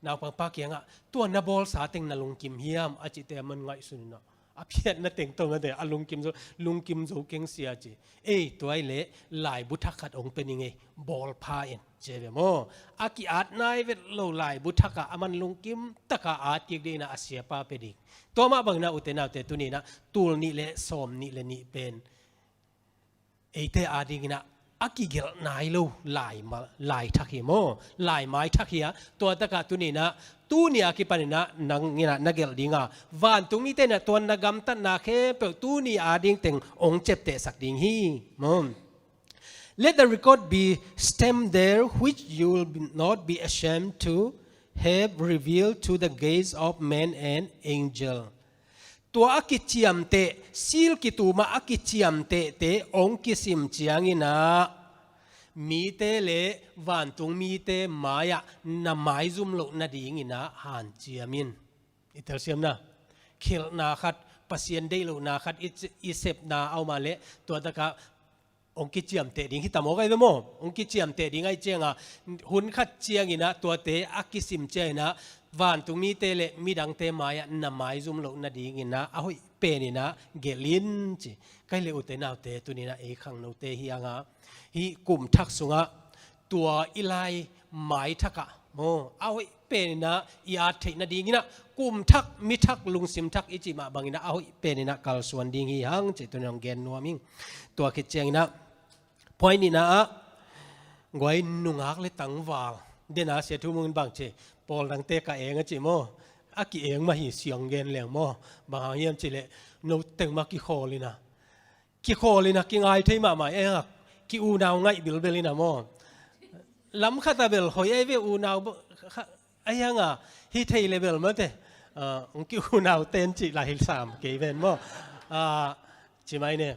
Naupangpa kiangah tua na bawlsa teng na lungkim hiam a cihte a man ngaihsun inah. A phiatna teng tawh mate a lungkim zo, lungkim zo keng sia ci. Ei, tua ileh laibu thak khat ong pe ning ei, bawlpha en ci ve maw. A ki-at nai vet lo laibu thakah a man lungkim taka at kik ding inah a siapa pe ding. Tua mah bang inah ute naute tuni inah tul nih le sawm nih le nih pen eite ading inah a kigelh nai lo lai ma-, lai thak hi maw, laimai thak hi a. Tua takah tuni inah tuni a kipan inah nang inah na gelh dinga vantung mite inah tua na gamtatna khempeuh tuni ading teng ong ciaptehsak ding hi maw. Let the record be stamped there which you will not be ashamed to have revealed to the gaze of man and angel. Tua a kiciamteh, sil kituma a kiciamtehte ong kisim cianginah mite le vantung mite mai-ah na maizum loh nadinginah hanciam in. I telsiamna khelhna khat, Pasian deih lohna khat i, i sepna a om a leh tua takah ong kiciamteh ding hi ta maw kai ve maw? Ong kiciamteh ding ahi cianga hun khat cianginah tuate a kisim cianginah vantung mite le midangte mai-ah na maizum loh nadinginah a hoih peninah gelh in ci. Kai le ute naute tuninah ei khangnote hi anga hi kum thak sungah tua i laimai thakah maw a hoih peninah i at theih nadinginah kum thak, mi thak, lungsim thak i cih mah banginah a hoih peninah kalsuan ding hi hang cih tunin hong gen nuam ing. Tua khit cianginah point nihna ah guai nungak le tangval dena sia thu mungin bang ci pawl dangte ka eng a cih maw. A ki-eng mah hi siang gen leng maw. Bang hang hiam cihleh no teng mah kikhawl inah kikhawl inah kingai thei mahmah e a ki-unau ngaih bilbel inah maw. Lam khatah bel hoih ei ve unau ahi hanga hi thei le bel mate. Ong ki-unau ten cih lah hi sam kei ven maw. Ci mai ne.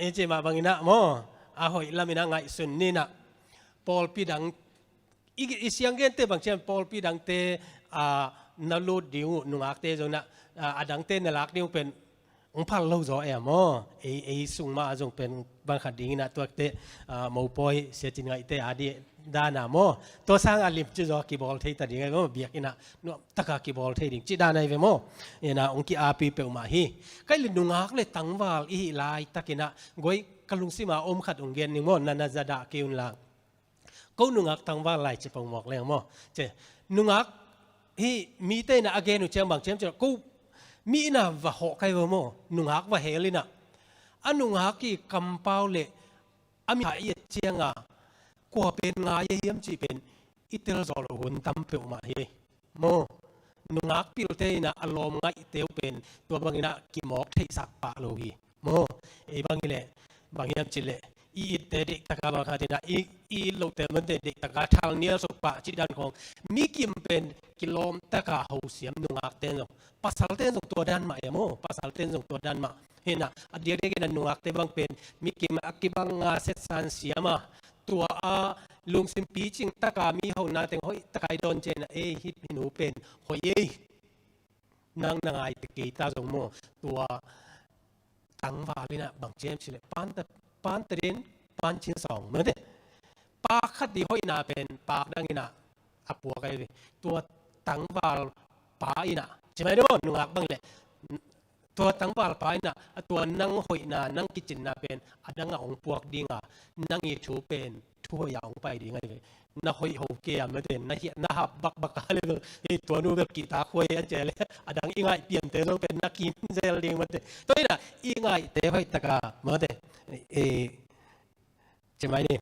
I cih mah banginah maw a hoih laminah ngaihsun ninah pawlpi dang i, i sianggente bang cian pawlpi dangte na lut ding uh nungakte zonah a dangte na lak ding uh pen ong phal lo zaw e maw. Ei, ei sung mah a zong pen bang khat dinginah tuakte mopawi siacin ngaihte a dih dana maw. Tua sanga limci zaw kibawl thei ta ding ai maw. Biakinah nuamtaka kibawl thei ding cih dana i ve maw. Ina ong ki-api peuhmah hi. Kai le nungak le tangval i hih laitakinah guai ka lungsima om khat ong gen ning maw. Na na zadah kei unla ko nungak tangval lai ci pongmawk leng maw. Ci nungak hi mite inah a gen uh ciang bang ciam ci ko mi inah va hawh kai va maw. Nungak va hel inah a nungak hi kampau le a mi hah i et cianga kua pen ngai a hiam cih pen i tel zawh loh hun tam peuhmah hi. Maw nungak pilte inah a lawm ngaihte uh pen tua banginah kimawk theihsak pah lo hi. Maw ei bang hileh bang hiam cihleh i itte deihtaka bang khatinah i, i it lohte mante deihtaka thal nial suk pah cih dan khawng mi kim pen kilawmtaka hosiam nungakte zong pasalte zong tua dan mah ia maw. Pasalte zong tua dan mah hinah a diakdiak inah nungakte bang pen mi kim a kibanga setsan siama tua a lungsim picing taka mi hona teng hoih taka i dawn cianah ei hih nu pen hoih ei nang na ngaite kei ta zong maw. Tua tangval inah bang ciam cihleh panta, panta din pancin sawng mate. Pak khat di hoihna pen pak dang inah a puak ai ve. Tua tangval pa inah ci mai deuh maw nungak bang leh tua tangval pa inah a tua nang hoihna nang kicinna pen a dangah ong puak dinga nang i thu pen thu hoih a ong pai ding ai ve. Na hoih ho kei a mate na hiah na hap bakbak a le bel ei tua nu bel kihtak huai an cia le a dang i ngaih piante zong pen na kin zel ding mate. Tua inah i ngaihte hoihtaka mate ei ci mai ni.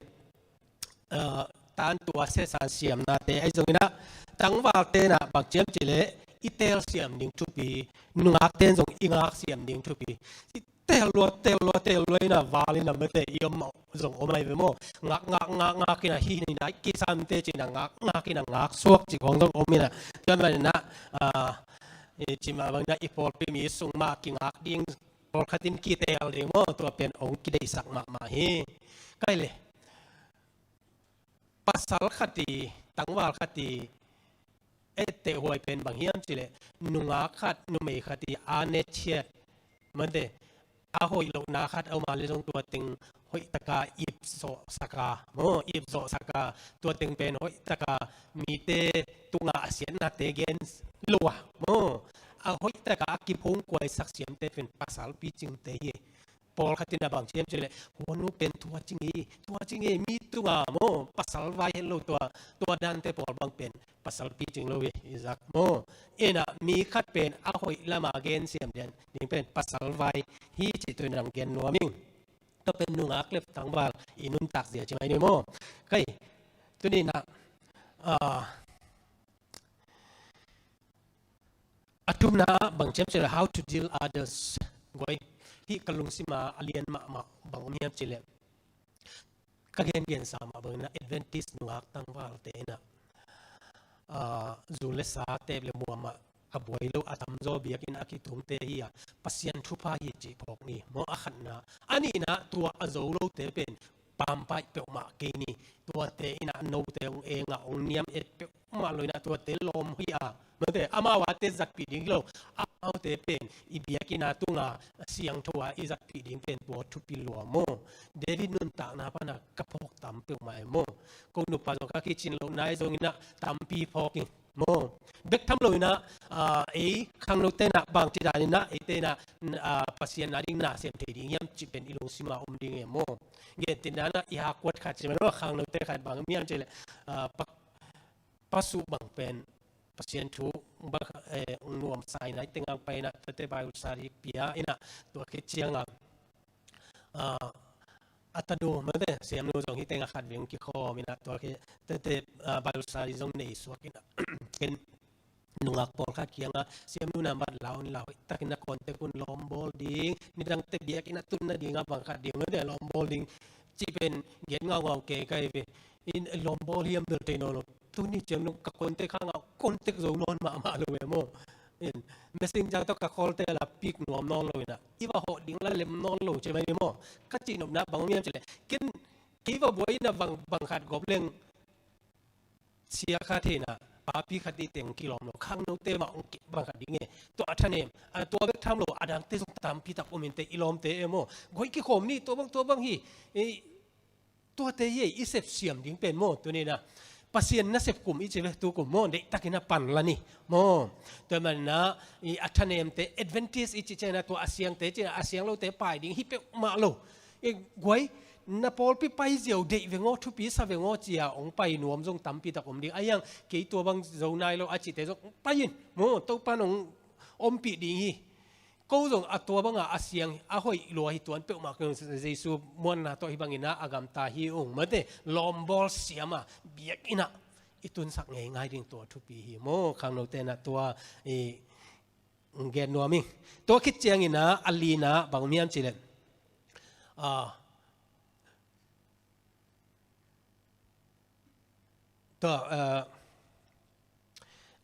Tantua sesan siamnate ahi zonginah tangvalte inah bang ciam cihleh i tel siam ding thupi nungakte in zong i ngak siam ding thupi. I tel lua tel lua tel lua inah val inah mate i om zong om ai ve maw. Ngak ngak ngak ngak inah hi inah i kisamte ci inah ngak ngak inah ngak suak ci khawng zong om inah tua man inah I cimah bangin ah i pawlpi mi sung mah kingak ding, pawlkhat in kiteel ding maw, tua pen hong kideihsak mahmah hi. Kai le, pasal khat i, tangval khat i, etteh huai pen bang hiam cih leh, nungak khat, numei khat i, a ne ciat, mate, a hoih lohna khat a om a leh zong tua teng hoih taka ip zawhsak a, maw, ip zawhsak a, tua teng pen hoih taka mite tungah a siatnate gen lo a, maw, a hoih taka a kiphungkuaisak siamte pen pasal picingte hi. Pawlkhat in a bang ci hiam cih leh, hua nu pen tua ci ngei, tua ci ngei, mi tungah maw, pasal vai het lo tua, tua dante pawl bang pen pasal picing lo hi, i zak maw. Inah mi khat pen a hoih lama gen siam ding pen pasal vai hi cih tua in hong gen nuam ing. Tua pen nungak le tangval i nuntak zia ci mai ni maw. Kai, tuni inah, ah, a thumna ah bang ci hiam cih leh, how to deal others. Guai, hih ka lungsim ah a lian mahmah bang om hiam cih leh, ka gengensa mah bangin ah Adventist nungak tangvalte inah, ah, zu le sa, teep le muam ah ka buai lo, a tamzaw biakinn a kitumte hi a, Pasian thupha hi cih phawk ni maw, a khatna. A nihna, tua a zo lote pen pampaih peuhmah kei ni. Tuate inah note hong eng a, hong niam et peuhmah lo inah tuate lawm hi a, mate, amau ate zatpih ding hi lo. Amaute pen i biakinn a tunga siangtho a i zatpih ding pen tua thupi lua maw. David nuntakna pana ka phawk tam peuhmah e maw. Ko nupa zong ka kicin lohna i zong inah tampi phawk ing maw. Bek tham lo inah, ah, ei khangnote inah bangci dan inah eite inah, ah, Pasian a ding na sem thei ding hiam cih pen i lungsim ah om ding e maw. Ngen tindan ah i hakkuat khat ci mah lo, khangnote khat bang hiam cih leh, ah, pa, pasuh bang pen Pasian thu bang, eh, nuamsa inah i teng ah pai inah tuate Bible study pia inah tua khit ciangah, ah, a tanu mate, siamnu zong hi teng ah khat veng kikhawm inah tua khit tuate, ah, Bible study zong nei suak inah ken nungak pawlkhat kiangah siamnu na mat la un, la hoih takin a contact un, lawm bawl ding, nidangte biakinn a tun nading a bang khat ding mate, lawm bawl ding cih pen gen ngaungau kei kai ve. In lawm bawl hiam bel thei nawn lo. Tuni ciang nung ka contact hang a contact zo nawn mahmah lo e maw. In messenger tawh ka call te a la pick nuam nawn lo inah, i va hawh ding la lem nawn lo ci mai ni maw. Ka cihnopna bang om hiam cih leh, ken kei va buai inah bang, bang khat gawp leng sia kha thei inah, papi khat i teng kilawm lo, khangnote mah hong kep bang khat ding e. Tua a thanem, a tua bek tham lo, a dangte zong tampi tak om inteh, i lawmte e maw. Guai, kikhawm ni, tua bang, tua bang hi. I, tuate hi, i sep siam ding pen maw, tuni inah. Pasian nasep kum i ci ve, tu kum maw, deihtakin a pan la ni maw. Tua manin ah, i a thanemte, Adventist i cih ciangin ah, tua a siangte cih ciangin ah, a siang lote pai ding hi peuhmah lo. I guai, na pawlpi pai ziau, deih veng aw, thupi sa veng aw ci a hong pai nuam zong tampi tak om ding. Ahi hang kei tua bang zo nai lo a cihte zong pai in maw, Topa'n hong ompih ding hi. Ko zong a tua banga a siang a hoih lua hi tuan peuhmah kei ung, Jesu muanna tawh hih bangin ah a gamta hi ung mate, lawmbawl siam a biakinn ah i tunsak ngeingai ding tua thupi hi maw. Khangnote inah tua i gen nuam ing. Tua khit ciangin ah a lina bang om hiam cih leh, ah, tua, ah,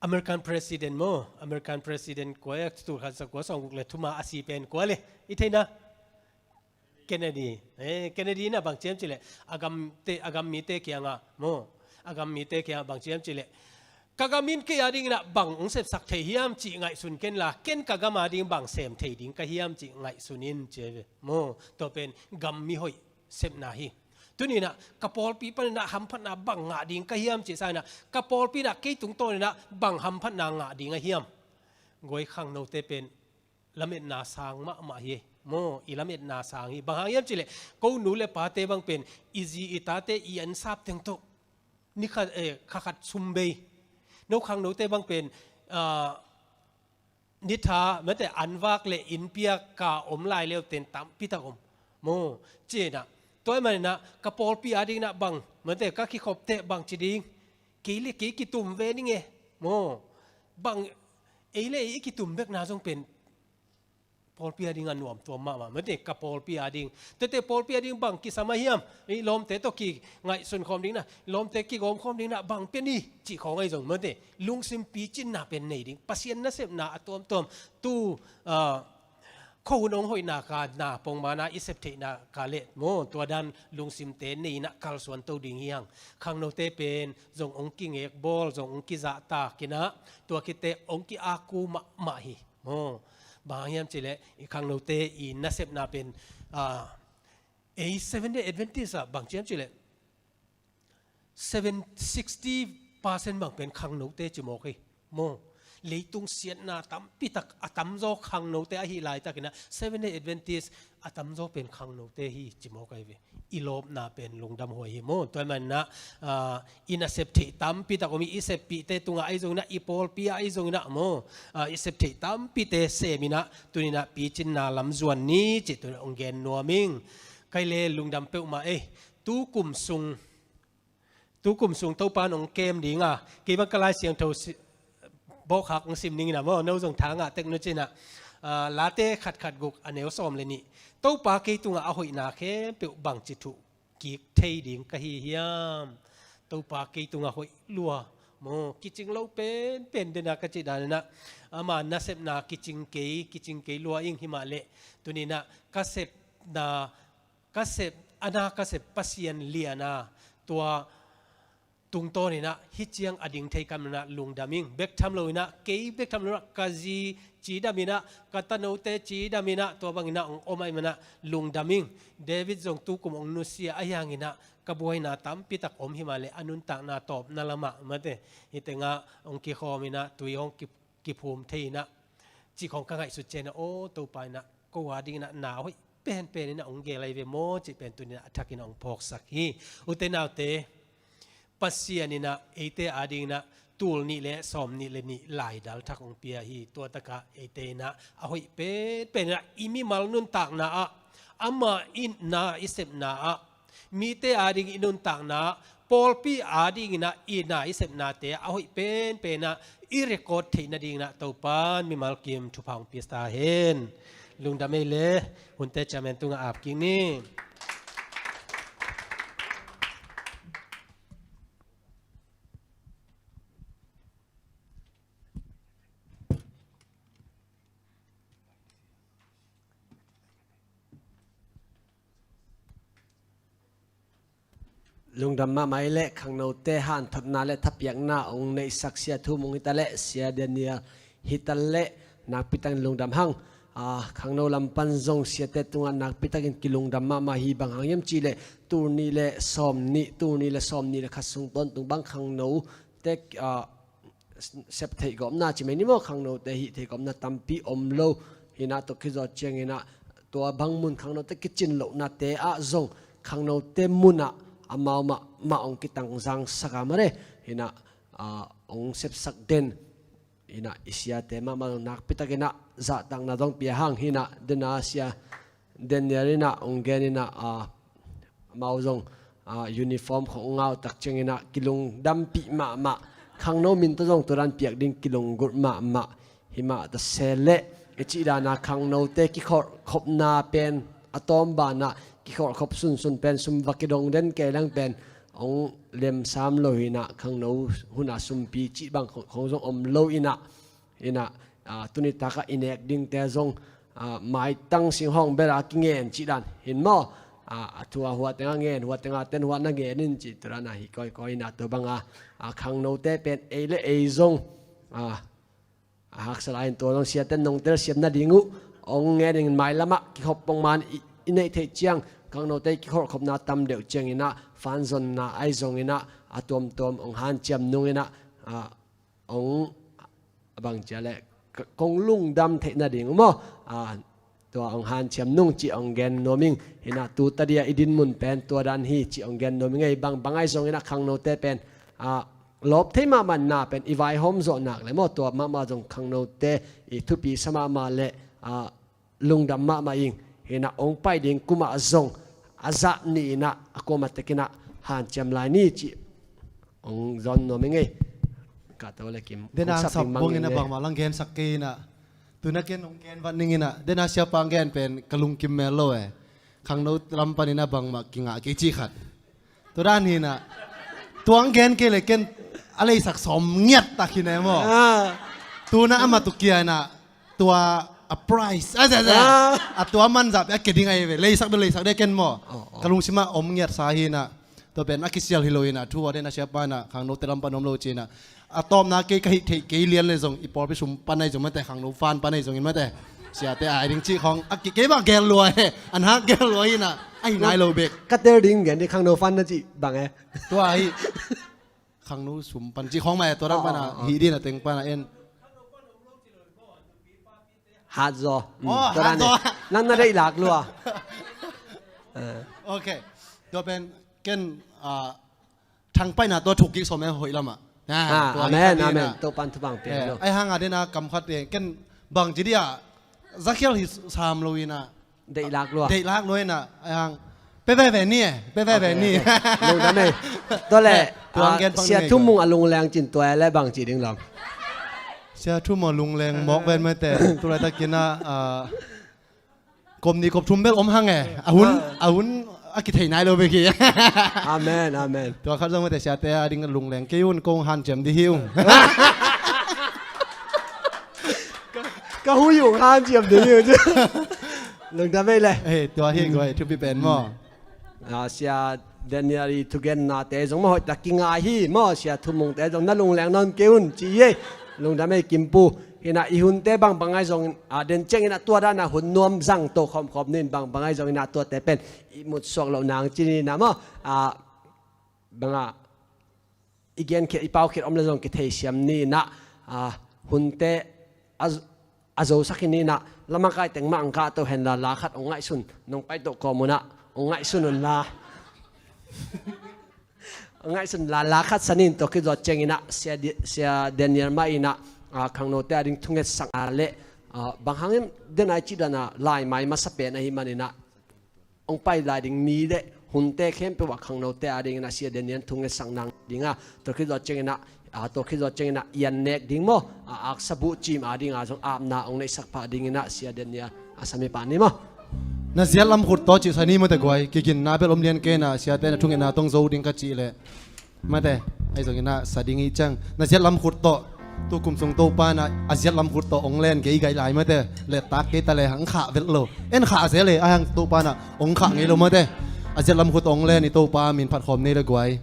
American President maw, American President kua, tul khat za kua sawmguk le thum a a si pen kua le, i theihna? Kennedy. Eh, Kennedy inah bang ci hiam cih leh, a gamte, a gam mite kiangah maw, a gam mite kiangah bang ci hiam cih leh, ka gam in kei a ding inah bang hong sepsak thei hiam cih ngaihsun ken la, ken ka gam a ding bang sem thei ding ka hiam cih ngaihsun in ci ve maw. Tua pen gam mihoih sepna hi. Tuni inah ka pawlpi panin ah hamphatna bang ngah ding ka hiam cih sa inah, ka pawlpi inah kei tungtawn inah bang hamphatna ngah ding a hiam? Guai, khangnote pen lametna sang mahmah hi maw, i lametna sang hi. Bang hang hiam cih leh, ko nu le pate bang pen i zi i tate i ansap teng tawh ni khat, eh, kha khat sum bei. No khangnote bang pen, ah, ni tha mate, an vak le inn piak ka om lai leu ten tampi tak om maw. Ci inah, tua ahih manin ah ka pawlpi a ding inah bang mate, ka kikhop teh bang ci ding, kei le kei kitum ve ning e maw. Bang, ei le ei i kitum bekna zong pen Pawlpi a ding a nuam tuam mahmah mate, ka pawlpi a ding. Tete pawlpi a ding bang kisam a hiam? I lawmte tawh kingaihsun khawm ding na, lawmte kigawm khawm ding na, bang pian i cih khawng ahi zong mate, lungsim picinna pen nei ding. Pasian nasepna a tuamtuam tu, ah, khuahun hong hoihna ka na pongmana i sep theihna ka leh maw, tua dan lungsimte neina kalsuan to ding hi hang. Khangnote pen zong hong kingekbawl, zong hong kizahtak inah, tua khit teh hong ki-aku mahmah hi. Maw, bang hang hiam cih leh i khangnote i nasepna pen, ah, ei Seventh Day Adventist ah bang ci hiam cih leh seven, sixty percent bang pen khangnote ci mawk hi. Maw, leitung siatna tampi tak a tamzaw khangnote ahi laitak inah Seventh Day Adventist a tamzaw pen khangnote hi ci mawk ahi ve. I lawpna pen lungdam huai hi maw. Tua hi man inah, ah, i nasep theih tampi tak om hi, i seppihte tungah ahi zong inah, i pawlpi ah ahi zong inah maw, ah, i sep theih tampite sem inah, tuni inah picinna lam zuan ni cih tuni hong gen nuam ing. Kai le lungdam peuhmah ei, tu kum sung, tu kum sung Topa in hong kem ding a, kei bang ka Lai Siangtho si-, bawkhak hong sim ning inah maw, no zong tha ngah tek nu ci inah, ah, Late khatkhat guk a neu sawm le nih. Topa kei tungah a hoihna khempeuh bangci thuh kik thei ding ka hi hiam? Topa kei tungah hoih lua maw, kicing lo penpen dena ka cih dan inah, ama nasepna kicing kei, kicing kei lua ing. Hi mah leh tuni inah ka sepna, ka sep, a na ka sep Pasian liana tua tungtawn inah hih ciang a ding thei ka man inah lungdam ing. Bek tham lo inah, kei bek tham lo inah, ka zi cidam inah, ka tanote cidam inah, tua bang inah hong om ahih man inah lungdam ing. David zong tu kum hong nusia ahi hang inah, ka buaina tampi tak om hi mah leh a nuntakna tawpna lamah mate, hih tengah hong kikhawm inah, tui hong ki, kiphum thei inah cih khawng ka ngaihsut ciang inah, aw Topa inah ko a ding inah na hoih penpen inah hong gel ahi ve maw cih pen tuni inah a thak inah hong phawksak hi. Ute naute, Pasian inah eite a ding inah tul nih le sawm nih le nih laidal thak hong pia hi. Tua takah eite inah a hoih penpen inah i mimal nuntakna ah, amah in na i sepna ah, mite a ding i nuntakna ah, pawlpi a ding inah i na i sepnate a hoih penpen ah i record theih nading inah Topa in mimal kim thupha hong pia ta hen. Lungdam ei le, hunte chairman tungah ap kik ni. Lungdam mahmah ei le, khangnote hanthotna le thapiakna hong neihsak Sia Thu Mung hi ta le, Sia Daniel hi ta le, nakpi takin lungdam hang. Ah, khangno lam pan zong siate tungah nakpi takin kilungdam mahmah hi. Bang hang hiam cih leh tul nih le sawm nih, tul nih le sawm nih le khat sung tawntung bang khangnote, ah, sep theih gawpna ci mai ni maw, khangnote hih theih gawpna tampi om lo. Hi inah tua khit zawh ciang inah tua bang mun khangnote kicin lohnate ah zong khangnote munah amau mahmah hong kitangzangsak a mare. Hi inah, ah, hong sepsak den. Hi inah i siate mahmah zong nakpi tak inah zahtakna zong pia hang. Hi inah dena Sia Daniel inah hong gen inah, ah, amau zong, ah, uniform khawng ngau tak ciang inah kilungdampih mahmah. Khangno min tawh zong tua dan piak ding kilunggulh mahmah. Hi mah ta se leh i cih dan a khangnote kikholh khopna pen a tawm banah kikholh khop sunsun pen sum va kidong den kei leng pen hong lemsam lo hi inah, khangno hun a sumpi cih bang khawng, khawng zong om lo inah. Hi inah, ah, tuni takah i nek dingte zong, ah, maitang singhawng bel a kingen cih dan hi in maw. Ah, a thu a huat tengah ngen, huat tengah ten huat na ngen in cih tua dan a hi kawikawi hi inah, tua bang a, ah, khangnote pen ei le ei zong, ah, a haksa lai in tua zong siate in nong telsiam nading uh hong ngen in, mailam ah kikhop pongman i, i neih theih ciang khangnote kikholh khopna tam deuh ciang inah fan zonna ahi zong inah a tuamtuam hong hanciam nung inah, ah, hong, a bang ci a leh, ka, kong lungdam theih nading uh maw? Ah, tua hong hanciam nung cih hong gen nuam ing. Hi inah tu tadia i din mun pen tua dan hi cih hong gen nuam ing ei. Bang, bang ahi zong inah khangnote pen, ah, lawp thei mahmah na pen i vaihawm zawh nak le maw, tua mahmah zong khangnote i thupi sa mahmah le, ah, lungdam mahmah ing. Hi inah hong pai ding kum ah zong a zah ni inah a kuamah tek inah hanciam lai ni cih hong zawn nuam ing ei. Ka to le kim. Den hong a sap sap ding mang buang ing inah ei. Bangmah lang gensak kei inah. Tuna ken hong gen vat ning inah, dena siapa hong gen pen ka lungkim mel lo e. Khangno lam paninah bangmah kingah kei ci khat. Tua dan hinah, tua hong gen kei le ken a leisak sawm ngiat tak hi ne maw. Ah. Tuna amah tukia inah, tua a price a, a, a, a tua manzah a ke ding ahi ve. Leisak bel leisak de ken maw. Oh, oh. Ka lungsimah om ngiatsa hinah. Tua pen a kisial hi lo inah, thu a dena siapa inah khangnote lam pan om lo cinah. A tawpna kei ka hih theih kei lian le zong, i pawlpi sum pan ahi zong mate, khangno fan pan ahi zongin mate, siate ai ding cih khawng a ki kei bang gel lua e. An hak gel lua inah, ahi nai lo bek. Ka tel ding gen ding, khangno fan na cih bang e. Tua ahi. Khangno sum pan cih khawng mah e, tua dang pana hih dina teng pana en. Hat zaw. Tua dan e. Nang na deih lak lua. Ok. Tua pen ken, ah, thangpaihna tua thuk kik sawm e hoih lamah. Ah, amen, amen. Topan thupang piang lo. Ai hanga dena kam khat e, ken bang ci dia zakhial hi sam lo inah. Deih lak lua. Deih lak lua inah, ai hang. Pe veve ni e, pe veve ni. Lungdam e. Tua le, Sia Thum Mung a lungleng cin tua e le bang ci ding lam. Sia Thum Mung a lungleng mawk ven mate. Tulaitak inah, ah, kop ni kop thum bel om hang e. A hun, a hun a kithei nai lo bek hi. Amen, amen. Tua khat zong mate siate a ding lungleng kei un, kong hanciam di hi ung. Ka hui ung hanciam di hi ung. Lungdam e le. Eh, tua hi, tua hi, thupi pen maw. Ah, Sia Daniel i thugennate zong maw hoihtak kingai hi maw, Sia Thum Mungte zong na lungleng nawn kei un ci hi. Lungdam e Kimpu. Hinah i hunte bangbang ahi zongin, ah, den ciangin a tua dana hun nuam zang to khawmkhawm nin bangbang ahi zongin a tuate pen i mutsuak loh nang ci ninah maw. Ah, bangah i genkhiat i paukhiat om le zong kitheisiam ninah, ah, hunte a, a zosak hi ninah, lamakai teng mah ang kah to henla la khat ong ngaihsun, nong paito kawm unah ong ngaihsun unla. Ngaihsun la, la khat sanin tua khit zawh cianginah Sia Di-, Sia Daniel mah inah, ah, khangnote a ding thungetsakna le, ah, bang hangin den ai cih dana laimai masa pen ahi maninah ong pai lai ding ni le hunte khempeuh ah khangnote a dinginah Sia Daniel thungetsakna dinga tua khit zawh cianginah, ah, tua khit zawh cianginah i an nek ding maw, ah, aksa buh cim a dinga zong apna ong neihsak pah dinginah Sia Daniel a sami pah ni maw. Na ziat lam khut tawh cihsa ni mate guai, kiginna bel om lian kei na, siate na thungetna tong zo ding ka cih leh. Mate, ahi zongin ah sa ding hi ciang. Na ziat lam khut tawh. Tu kum sung Topa na a ziat lam khut tawh ong len kei gai lai mate. Let tak kei ta le hang khah vel lo. En khah zel e, a hang Topa na ong khah ngei lo mate. A ziat lam khut tawh ong len i Topa min phat khawm nei le guai.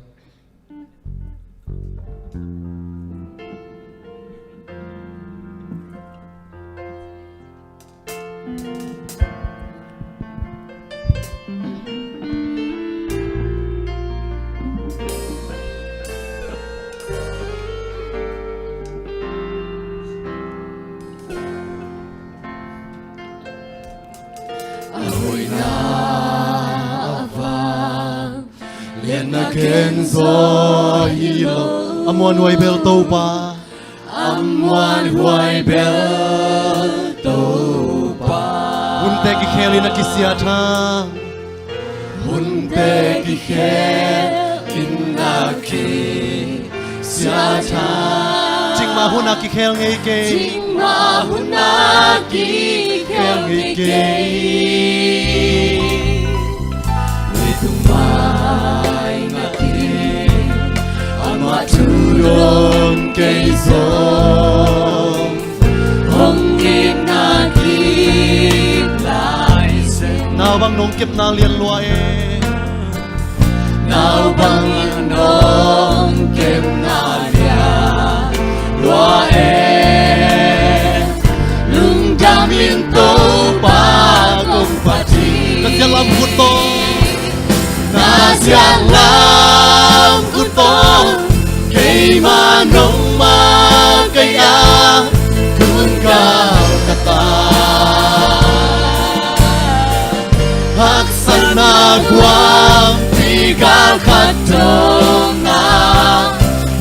A hoihna a vang liatna ken zaw hi lo. A muanhuai bel Topa. A muanhuai bel Topa. Hunte kikhel in a kisia thang. Hunte kikhel in a kisia thang. Cikmah hun a kikhel ngei kei. Cikmah hun a kikhel ngei kei. Leitung mai ngah hi. Amah thu dong kei zong hong itna kip lai seng. Nau bang nong kepna lian lua e. Nau bang nong kepna lian lua e. Lungdam in Topa kong phat hi. Na ziat lam khut tawh. Na ziat lam khut tawh. Keimah nong makaih a, tun gal ka ta. Haksatna guangpi gal khat dong a,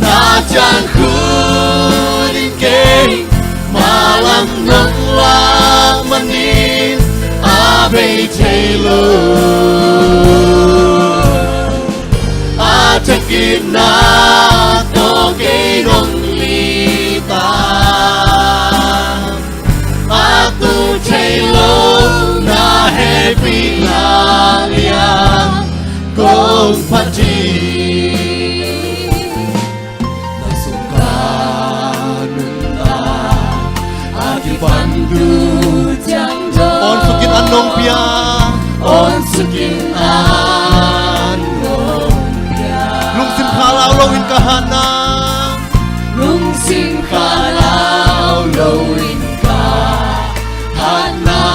na ciang khut in kei, mah lam nong lak manin a bei thei lo. A thakitna tawh kei nong lita. A Kong phat hi. Na sungah nuntak a kipan duh ciang dong, awn sukin an nong pia. Awn sukin an nong pia. Lungsim kha lau loin ka hatna. Lungsim kha lau loin ka hatna,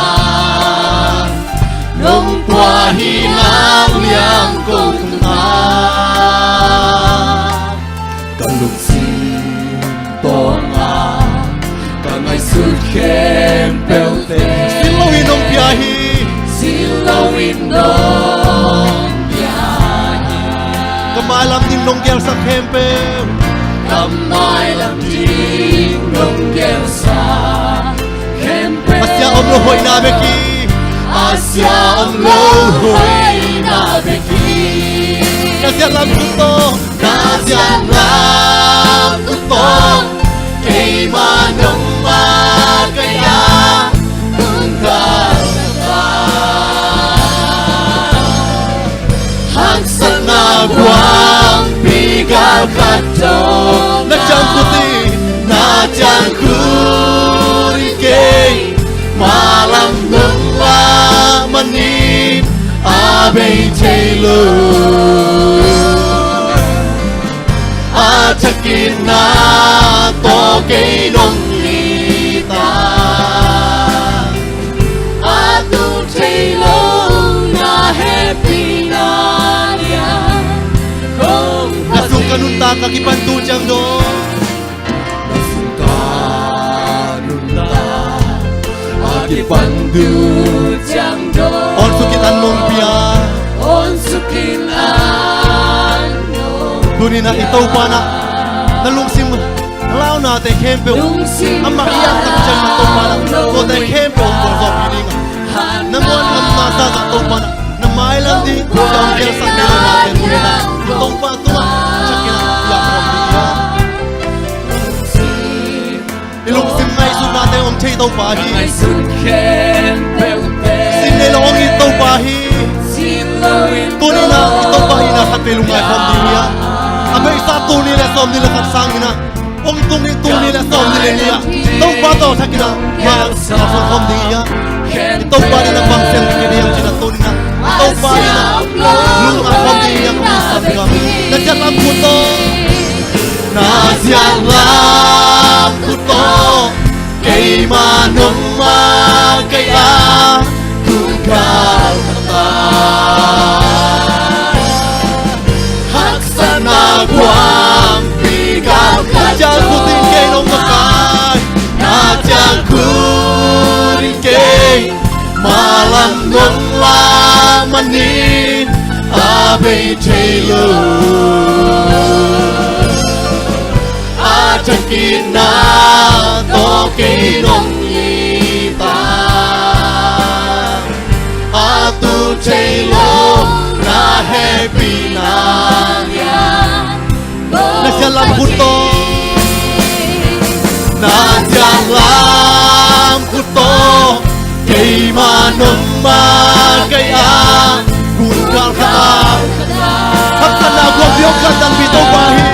nong pua hi nang liang kong tungah. Ka lungsim tawngah ka ngaihsut khempeuhte sin loin nong pia hi. Sin loin nong pia hi. Ka mailam ding nong gelsak khempeuh. Ka mailam ding nong gelsak khempeuh. A sia om lo hoihna bek hi. A sia om lo hoihna bek hi. Na siatlam khut tawh. Na siatlam khut tawh. Keimah nong makaih a kong galkhat. Haksatna guangpi galkhat tawh. Na ciang khut in, na ciang khut in keimah lam nong lak manin a bei thei lo. A thakitna tawh kei nong it a, a tul thei lo na hehpihna lian kong phat hi. Na sungah nuntak a kipan duh ciang dong. Na sungah nuntak a kipan duh ciang dong. Awn sukin an nong pia. Awn sukin an nong pia. Tuni-in ah i Topa in ah na lungsim launate khempeuh, lungsim amah i at tak ciangin ah Topa in ah tuate khempeuh hong bawlzawhpih ding a, na muan ngamna zahzah Topa in ah na mailam ding, na hong gelsak thei lo nate tuni-in ah Topa tungah a thakin ah i ap khawm ding hi a. I lungsim ngaihsutnate hong thei Topa hi. Sin nei lo hong it Topa hi. Tuni-in ah i Topa itna khatvei lungngai khawm ding hi a. A beisa tul nih le sawmnih le khat sangin ah hong tung ding tul nih le sawmnih le nih ah Topa tawh thakin ah mah a sawm khawm ding hi a. I Topa in ah bang sem ding hi hiam cih leh tuni-in ah i Topa in ah lung a khawm ding hi a, kong sapsak hi. Na siatlam khut tawh. Na siatlam khut tawh. Keimah nong makaih a kong galkhat. Haksatna guangpi galkhat. Na ciang khut in kei nong makaih. Na ciang khut in keimah lam nong lak manin a bei thei lo. A thakitna tawh kei nong it a, a tul thei lo na hehpihna lian. Na siatlam khut tawh. Na siatlam khut tawh. Keimah nong makaih a kong galkhat. Haksatna guangpi hong galkhat dangpi Topa hi.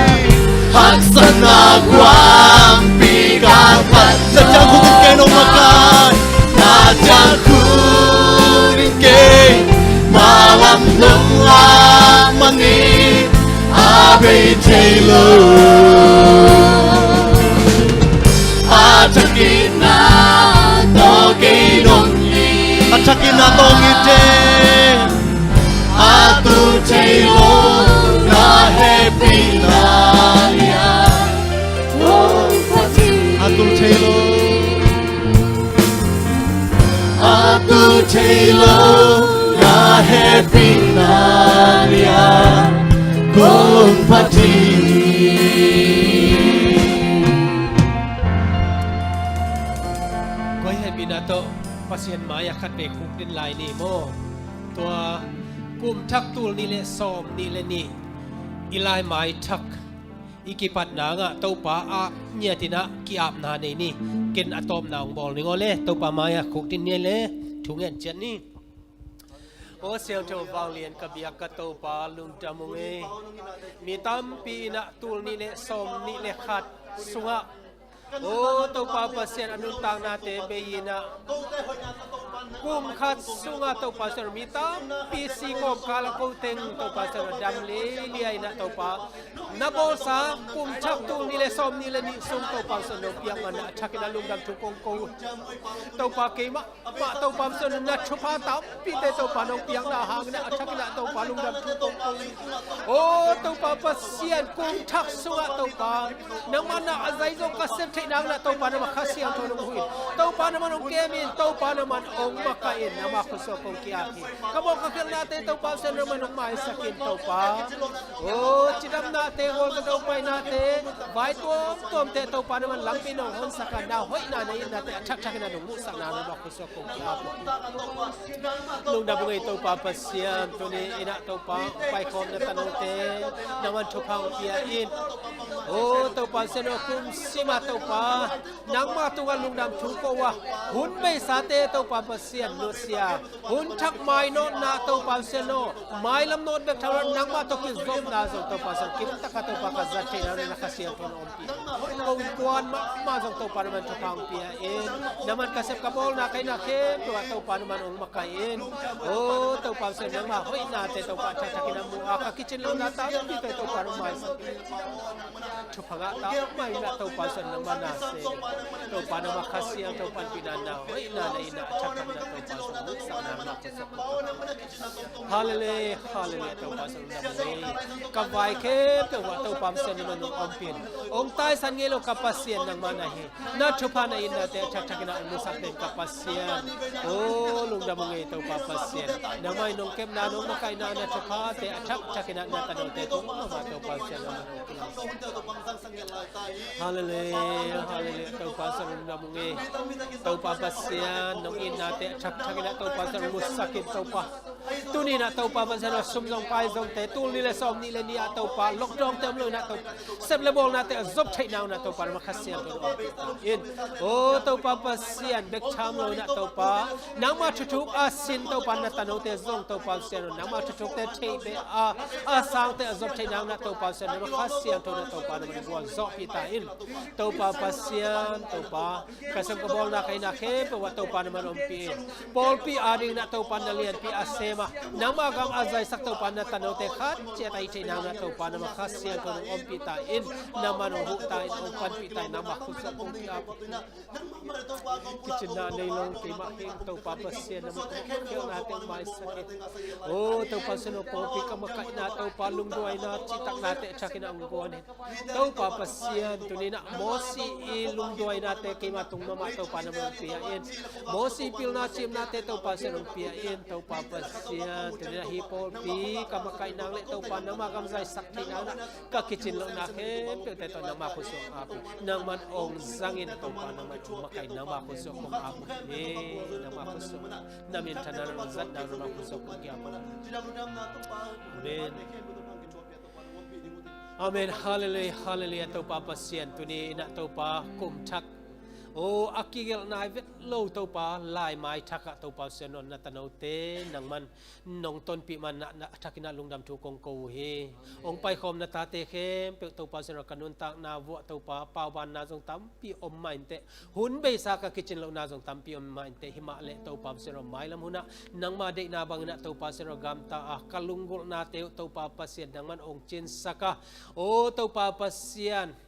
Haksatna guangpi galkhat. Na ciang khut in kei nong makaih. Na ciang khut in keimah lam nong lak manin a bei thei lo. A thakitna tawh kei nong it. A thakitna tawh hong it thei. A tul thei lo na hehpihna lian. A tul thei lo. A tul thei lo na hehpihna lian kong phat hi. Kua hehpihna tawh Pasian mai-ah khatvei khukdin lai ni maw? Tua kum thak tul nih le sawmnih le nih i lai mai thak i kipat nangah Topa ah ngiatin ah ki-apna nei ni. Ken a tawpna hong bawl ning aw le, Topa mai-ah khukdin ni le, thu ngen ciat ni. Aw siangtho vanglian ka biak ka Topa, lungdam ung ei. Mi tampi in ah tul nih le sawm nih le khat sungah, aw Topa Pasian, a nuntaknate bei in ah, kum khat sungah Topa Pasian, mi tampi si kawmkal ah ko teng Topa Pasian, dam liailiai in ah Topa, na bawlsa kum thak tul nih le sawm nih le nih sung Topa Pasian, nong piak man ah a thakin ah lungdam thu kong ko. Topa, keimah mah Topa Pasian, na thupha tampite Topa nong piakna hangin ah a thakin ah Topa lungdam thu kong ko. Aw Topa Pasian, kum thak sungah Topa, nangmah na a zai zong ka sep theih nangin ah Topa, nangmah Kha Siangtho nong huh in, Topa nangmah nong kem in, Topa nangmah ong makaih in, nangmah khut sungah kong ki-ap hi. Ka bawl ka khialhnate Topa Pasian, nangmah nong maisak in Topa. Aw cidamnate, gualzo daupainate, vai tuamtuamte Topa nangmah lampi nong honsak a, na hoihna na itnate a thakthak in ah nong muhsak nangin nangmah khut sungah kong ki-ap uh hi. Lungdam ung ei Topa Pasian, tuni in ah Topa, paikhawm na tanote nangmah thupha hong pia in. Aw Topa Pasian aw, kum sim ah Topa, nangmah tungah lungdam thu ko a, hun beisate Topa Pasian, nusia, hun thak mainawtna Topa Pasian aw, mailam nawt bek tham lo, nangmah tawh kizopna zong Topa Pasian, kimtaka Topa ka zat theihna na Kha Siangtho nong ompih. Ko innkuan mahmah zong Topa nangmah thupha hong pia in, nangmah ka sep ka bawlna ka itna khempeuh ah Topa nangmah ong makaih in. Aw Topa Pasian, nangmah hoihnate Topa a thakthak in ah mu a, ka kicin lohna tampite Topa nangmah maisak in. Thupha ngah ta mai in ah Topa Pasian, nangmah na sem in, Topa nangmah Kha Siangtho panpihna, na hoihna na itna a thakthak in ah Topa Pasian, muhsak nangin nangmah khut sungah kong ki-ap. Hallelujah, hallelujah, Topa Pasian lungdam ung ei. Ka vai khempeuh ah Topa Pasian nangmah nong ompih in. Ong taisan ngei lo ka Pasian nangmah na hi. Na thupha na itnate a thakthak in ah ong musak den ka Pasian. Aw lungdam ung ei Topa Pasian, nangmah in nong kepna, nong makaihna, na thuphate a thakthak in ah na tanote tung mahmah Topa Pasian nangmah nong ki-ap. Hallelujah, hallelujah, Topa Pasian lungdam ung ei. Topa Pasian, nong itnate a thakthak in ah Topa Pasian musak in Topa. Tuni in ah Topa Pasian aw, sum zong pai zongte, tul nih le sawm nih le nih ah Topa, lockdown te om lo in ah Topa, sep le bawlnate a zop theih nangin ah Topa nangmah Kha Siangtho nong ompih in. Aw Topa Pasian, bek tham lo in ah Topa, nangmah thuthuk a sin Topa na tanote zong Topa Pasian aw, nangmah thuthukte theih beh a, a sangte a zop theih nangin ah Topa Pasian, nangmah Kha Siangtho in ah Topa nangmah gualzawhpih ta in. Topa Pasian, Topa, ka sem ka bawlna ka itna khempeuh ah Topa nangmah ompih in. Pawlpi adingin ah Topa na lianpi a sem a, nangmah gam a zaisak Topa na tanote khat ciat a hih theih nangin ah Topa nangmah Kha Siangtho nong ompih ta in. Nangmah nong huh ta in, ong panpih ta in, nangmah khut sungah kong ki-ap uh hi. Kicinna nei lo keimah hi ing Topa Pasian, nangmah ong khialhnate ong maisak in. Aw Topa Pasian aw, pawlpi ka makaihnate Topa, lungduaina, cihtaknate a thak in ah ong guan in. Topa Pasian, tuni in ah Mosi i lungduainate keimah tung mahmah Topa nangmah ong pia in. Mosi pilna cimnate Topa Pasian ong pia in. Topa Pasian, tuni in ah hih pawlpi ka makaih nang le Topa nangmah gam zaisak theih nangin ah ka kicin lohna khempeuhte tawh nangmah khut sungah ap in. Nangmah ong zang in Topa, nangmah ong makaih, nangmah khut sungah kong ap uh hi. Nangmah khut sungah na minthanna nong zat nangin nangmah khut sungah kong ki-ap uh hi. Amen. Amen. Hallelujah, hallelujah. Topa Pasian, tuni in ah Topa, kum thak, aw a kigelh nai vet lo Topa, laimai thak ah Topa Pasian aw, na tanote nangmah nong tonpih man ah, na thak in ah lungdam thu kong ko uh hi. Ong paikhawm na tate khempeuh Topa Pasian aw, ka nuntakna vuah Topa, paubanna zong tampi om mah inteh, hun beisa ka kicin lohna zong tampi om mah inteh, himah leh Topa Pasian aw, mailam hun ah nangmah deihna bangin ah Topa Pasian aw, gamta a, ka lunggulhnate uh Topa Pasian nangmah ong cinsak a, aw Topa Pasian,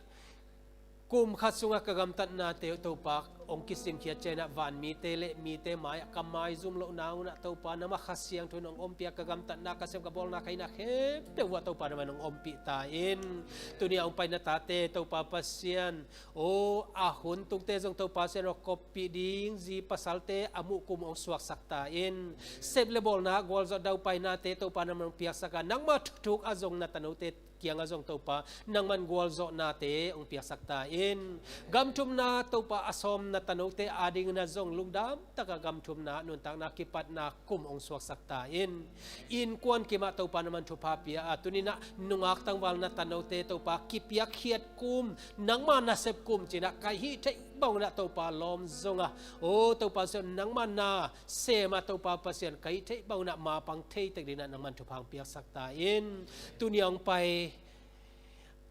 kum khat sungah ka gamtatnate uh Topa, ong kisimkhiat ciangin ah vanmite le mite mai-ah ka maizum loh nang un ah Topa, nangmah Kha Siangtho in ong ompih a, ka gamtatna, ka sem ka bawlna, ka itna khempeuh uh ah Topa nangmah in ong ompih ta in. Tuni a ong pai na tate Topa Pasian, aw a hun tungte zong Topa Pasian aw, koppih ding zi pasalte a muh kum ong suaksak ta in. Sep le bawlna, gualzawh daupainate Topa nangmah in ong piaksak a, nangmah thuthuk a zong na tanote kiangah zong Topa nangmah in gualzawhnate ong piaksak ta in. Gam thumna Topa a sawmna tanote adingin ah zong lungdam taka gamthumna, nuntakna kipatna kum hong suaksak ta in. Innkuan kimah Topa na man thupha pia a, tuni-in ah nungak tangval na tanote Topa kipiakkhiat kum, nangma nasep kum ci-in ah ka hih theih bangin ah Topa lawm zong a, o Topa Pasian, nangma na sem a Topa Pasian ka hih theih bangin ah mapang thei tek dingin ah nangman thupha hong piaksak ta in. Tuni hong pai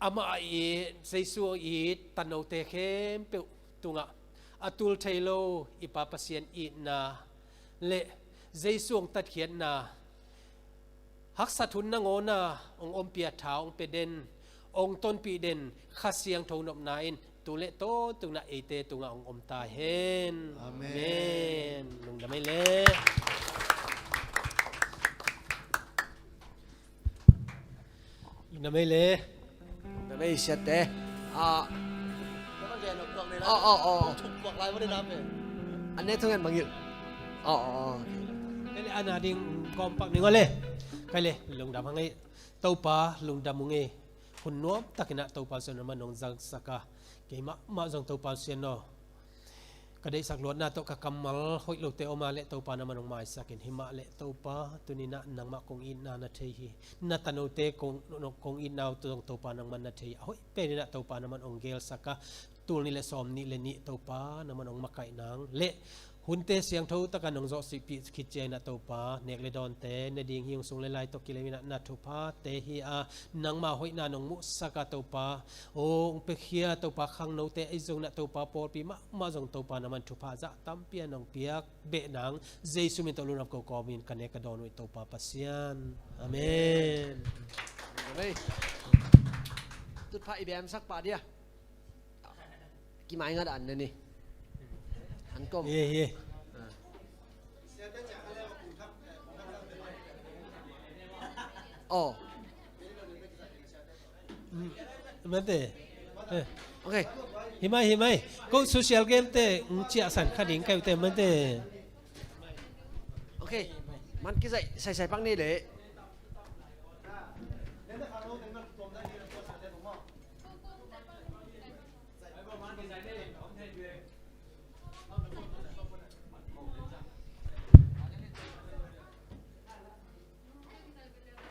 amah a it, Jesu a it tanote khempeuh tungah a tul thei lo i Pa Pasian itna le Jesu hong tatkhiatna, haksat hun nangawn a hong ompih a tha hong pia den, hong tonpih den Kha Siangtho nopna in tu le tawntung in ah eite tungah hong om ta hen. Amen. Amen. Lungdam ei le. Lungdam ei le. Lungdam ei siate. Ah. Oh, oh, oh. An ne thungen bangil. Oh, oh, oh. Kei le ana ding kawm pak ning aw le. Kei le lungdam hang ei. Topa lungdam ung ei. Hun nuam takin ah Topa Pasian na man hong zangsak a, keimah mah zong Topa Pasian aw, ka deihsak luatna tawh ka kammal hoih lote om a leh Topa na man hong maisak in. Himah leh Topa, tuni-in ah nangmah kong itna na thei hi. Na tanote kong, kong itna uh zong Topa nangman na thei hi. A hoih penin ah Topa na man hong gelsak a, tul nih le sawm nih le nih Topa na man hong makaih nang le hunte siangtho taka nong zawhsihpih khit ciangin ah Topa, nek le dawnte ne ding hi ung, sung le lai tawh kilem in ah na thuphate hi a, nangma hoihna nong muhsak a Topa, aw hong piakhia Topa, khangnote ahi zongin ah Topa, pawlpi mahmah zong Topa na man thupha zah tampi a nong piak beh nang, Jesu min tawh lungdam ko kawmin ka nek ka dawn uh hi Topa Pasian. Amen. Amen. Tutphah i bemsak pah dia. Kimaingat an na ni. An kom. Ye, ye. Oh. Mate. Eh. Okay. Himai, himai. Ko social game te, mm, ciah san kha ding kai te mate. Okay. Man kizai, sai sai pak ni le.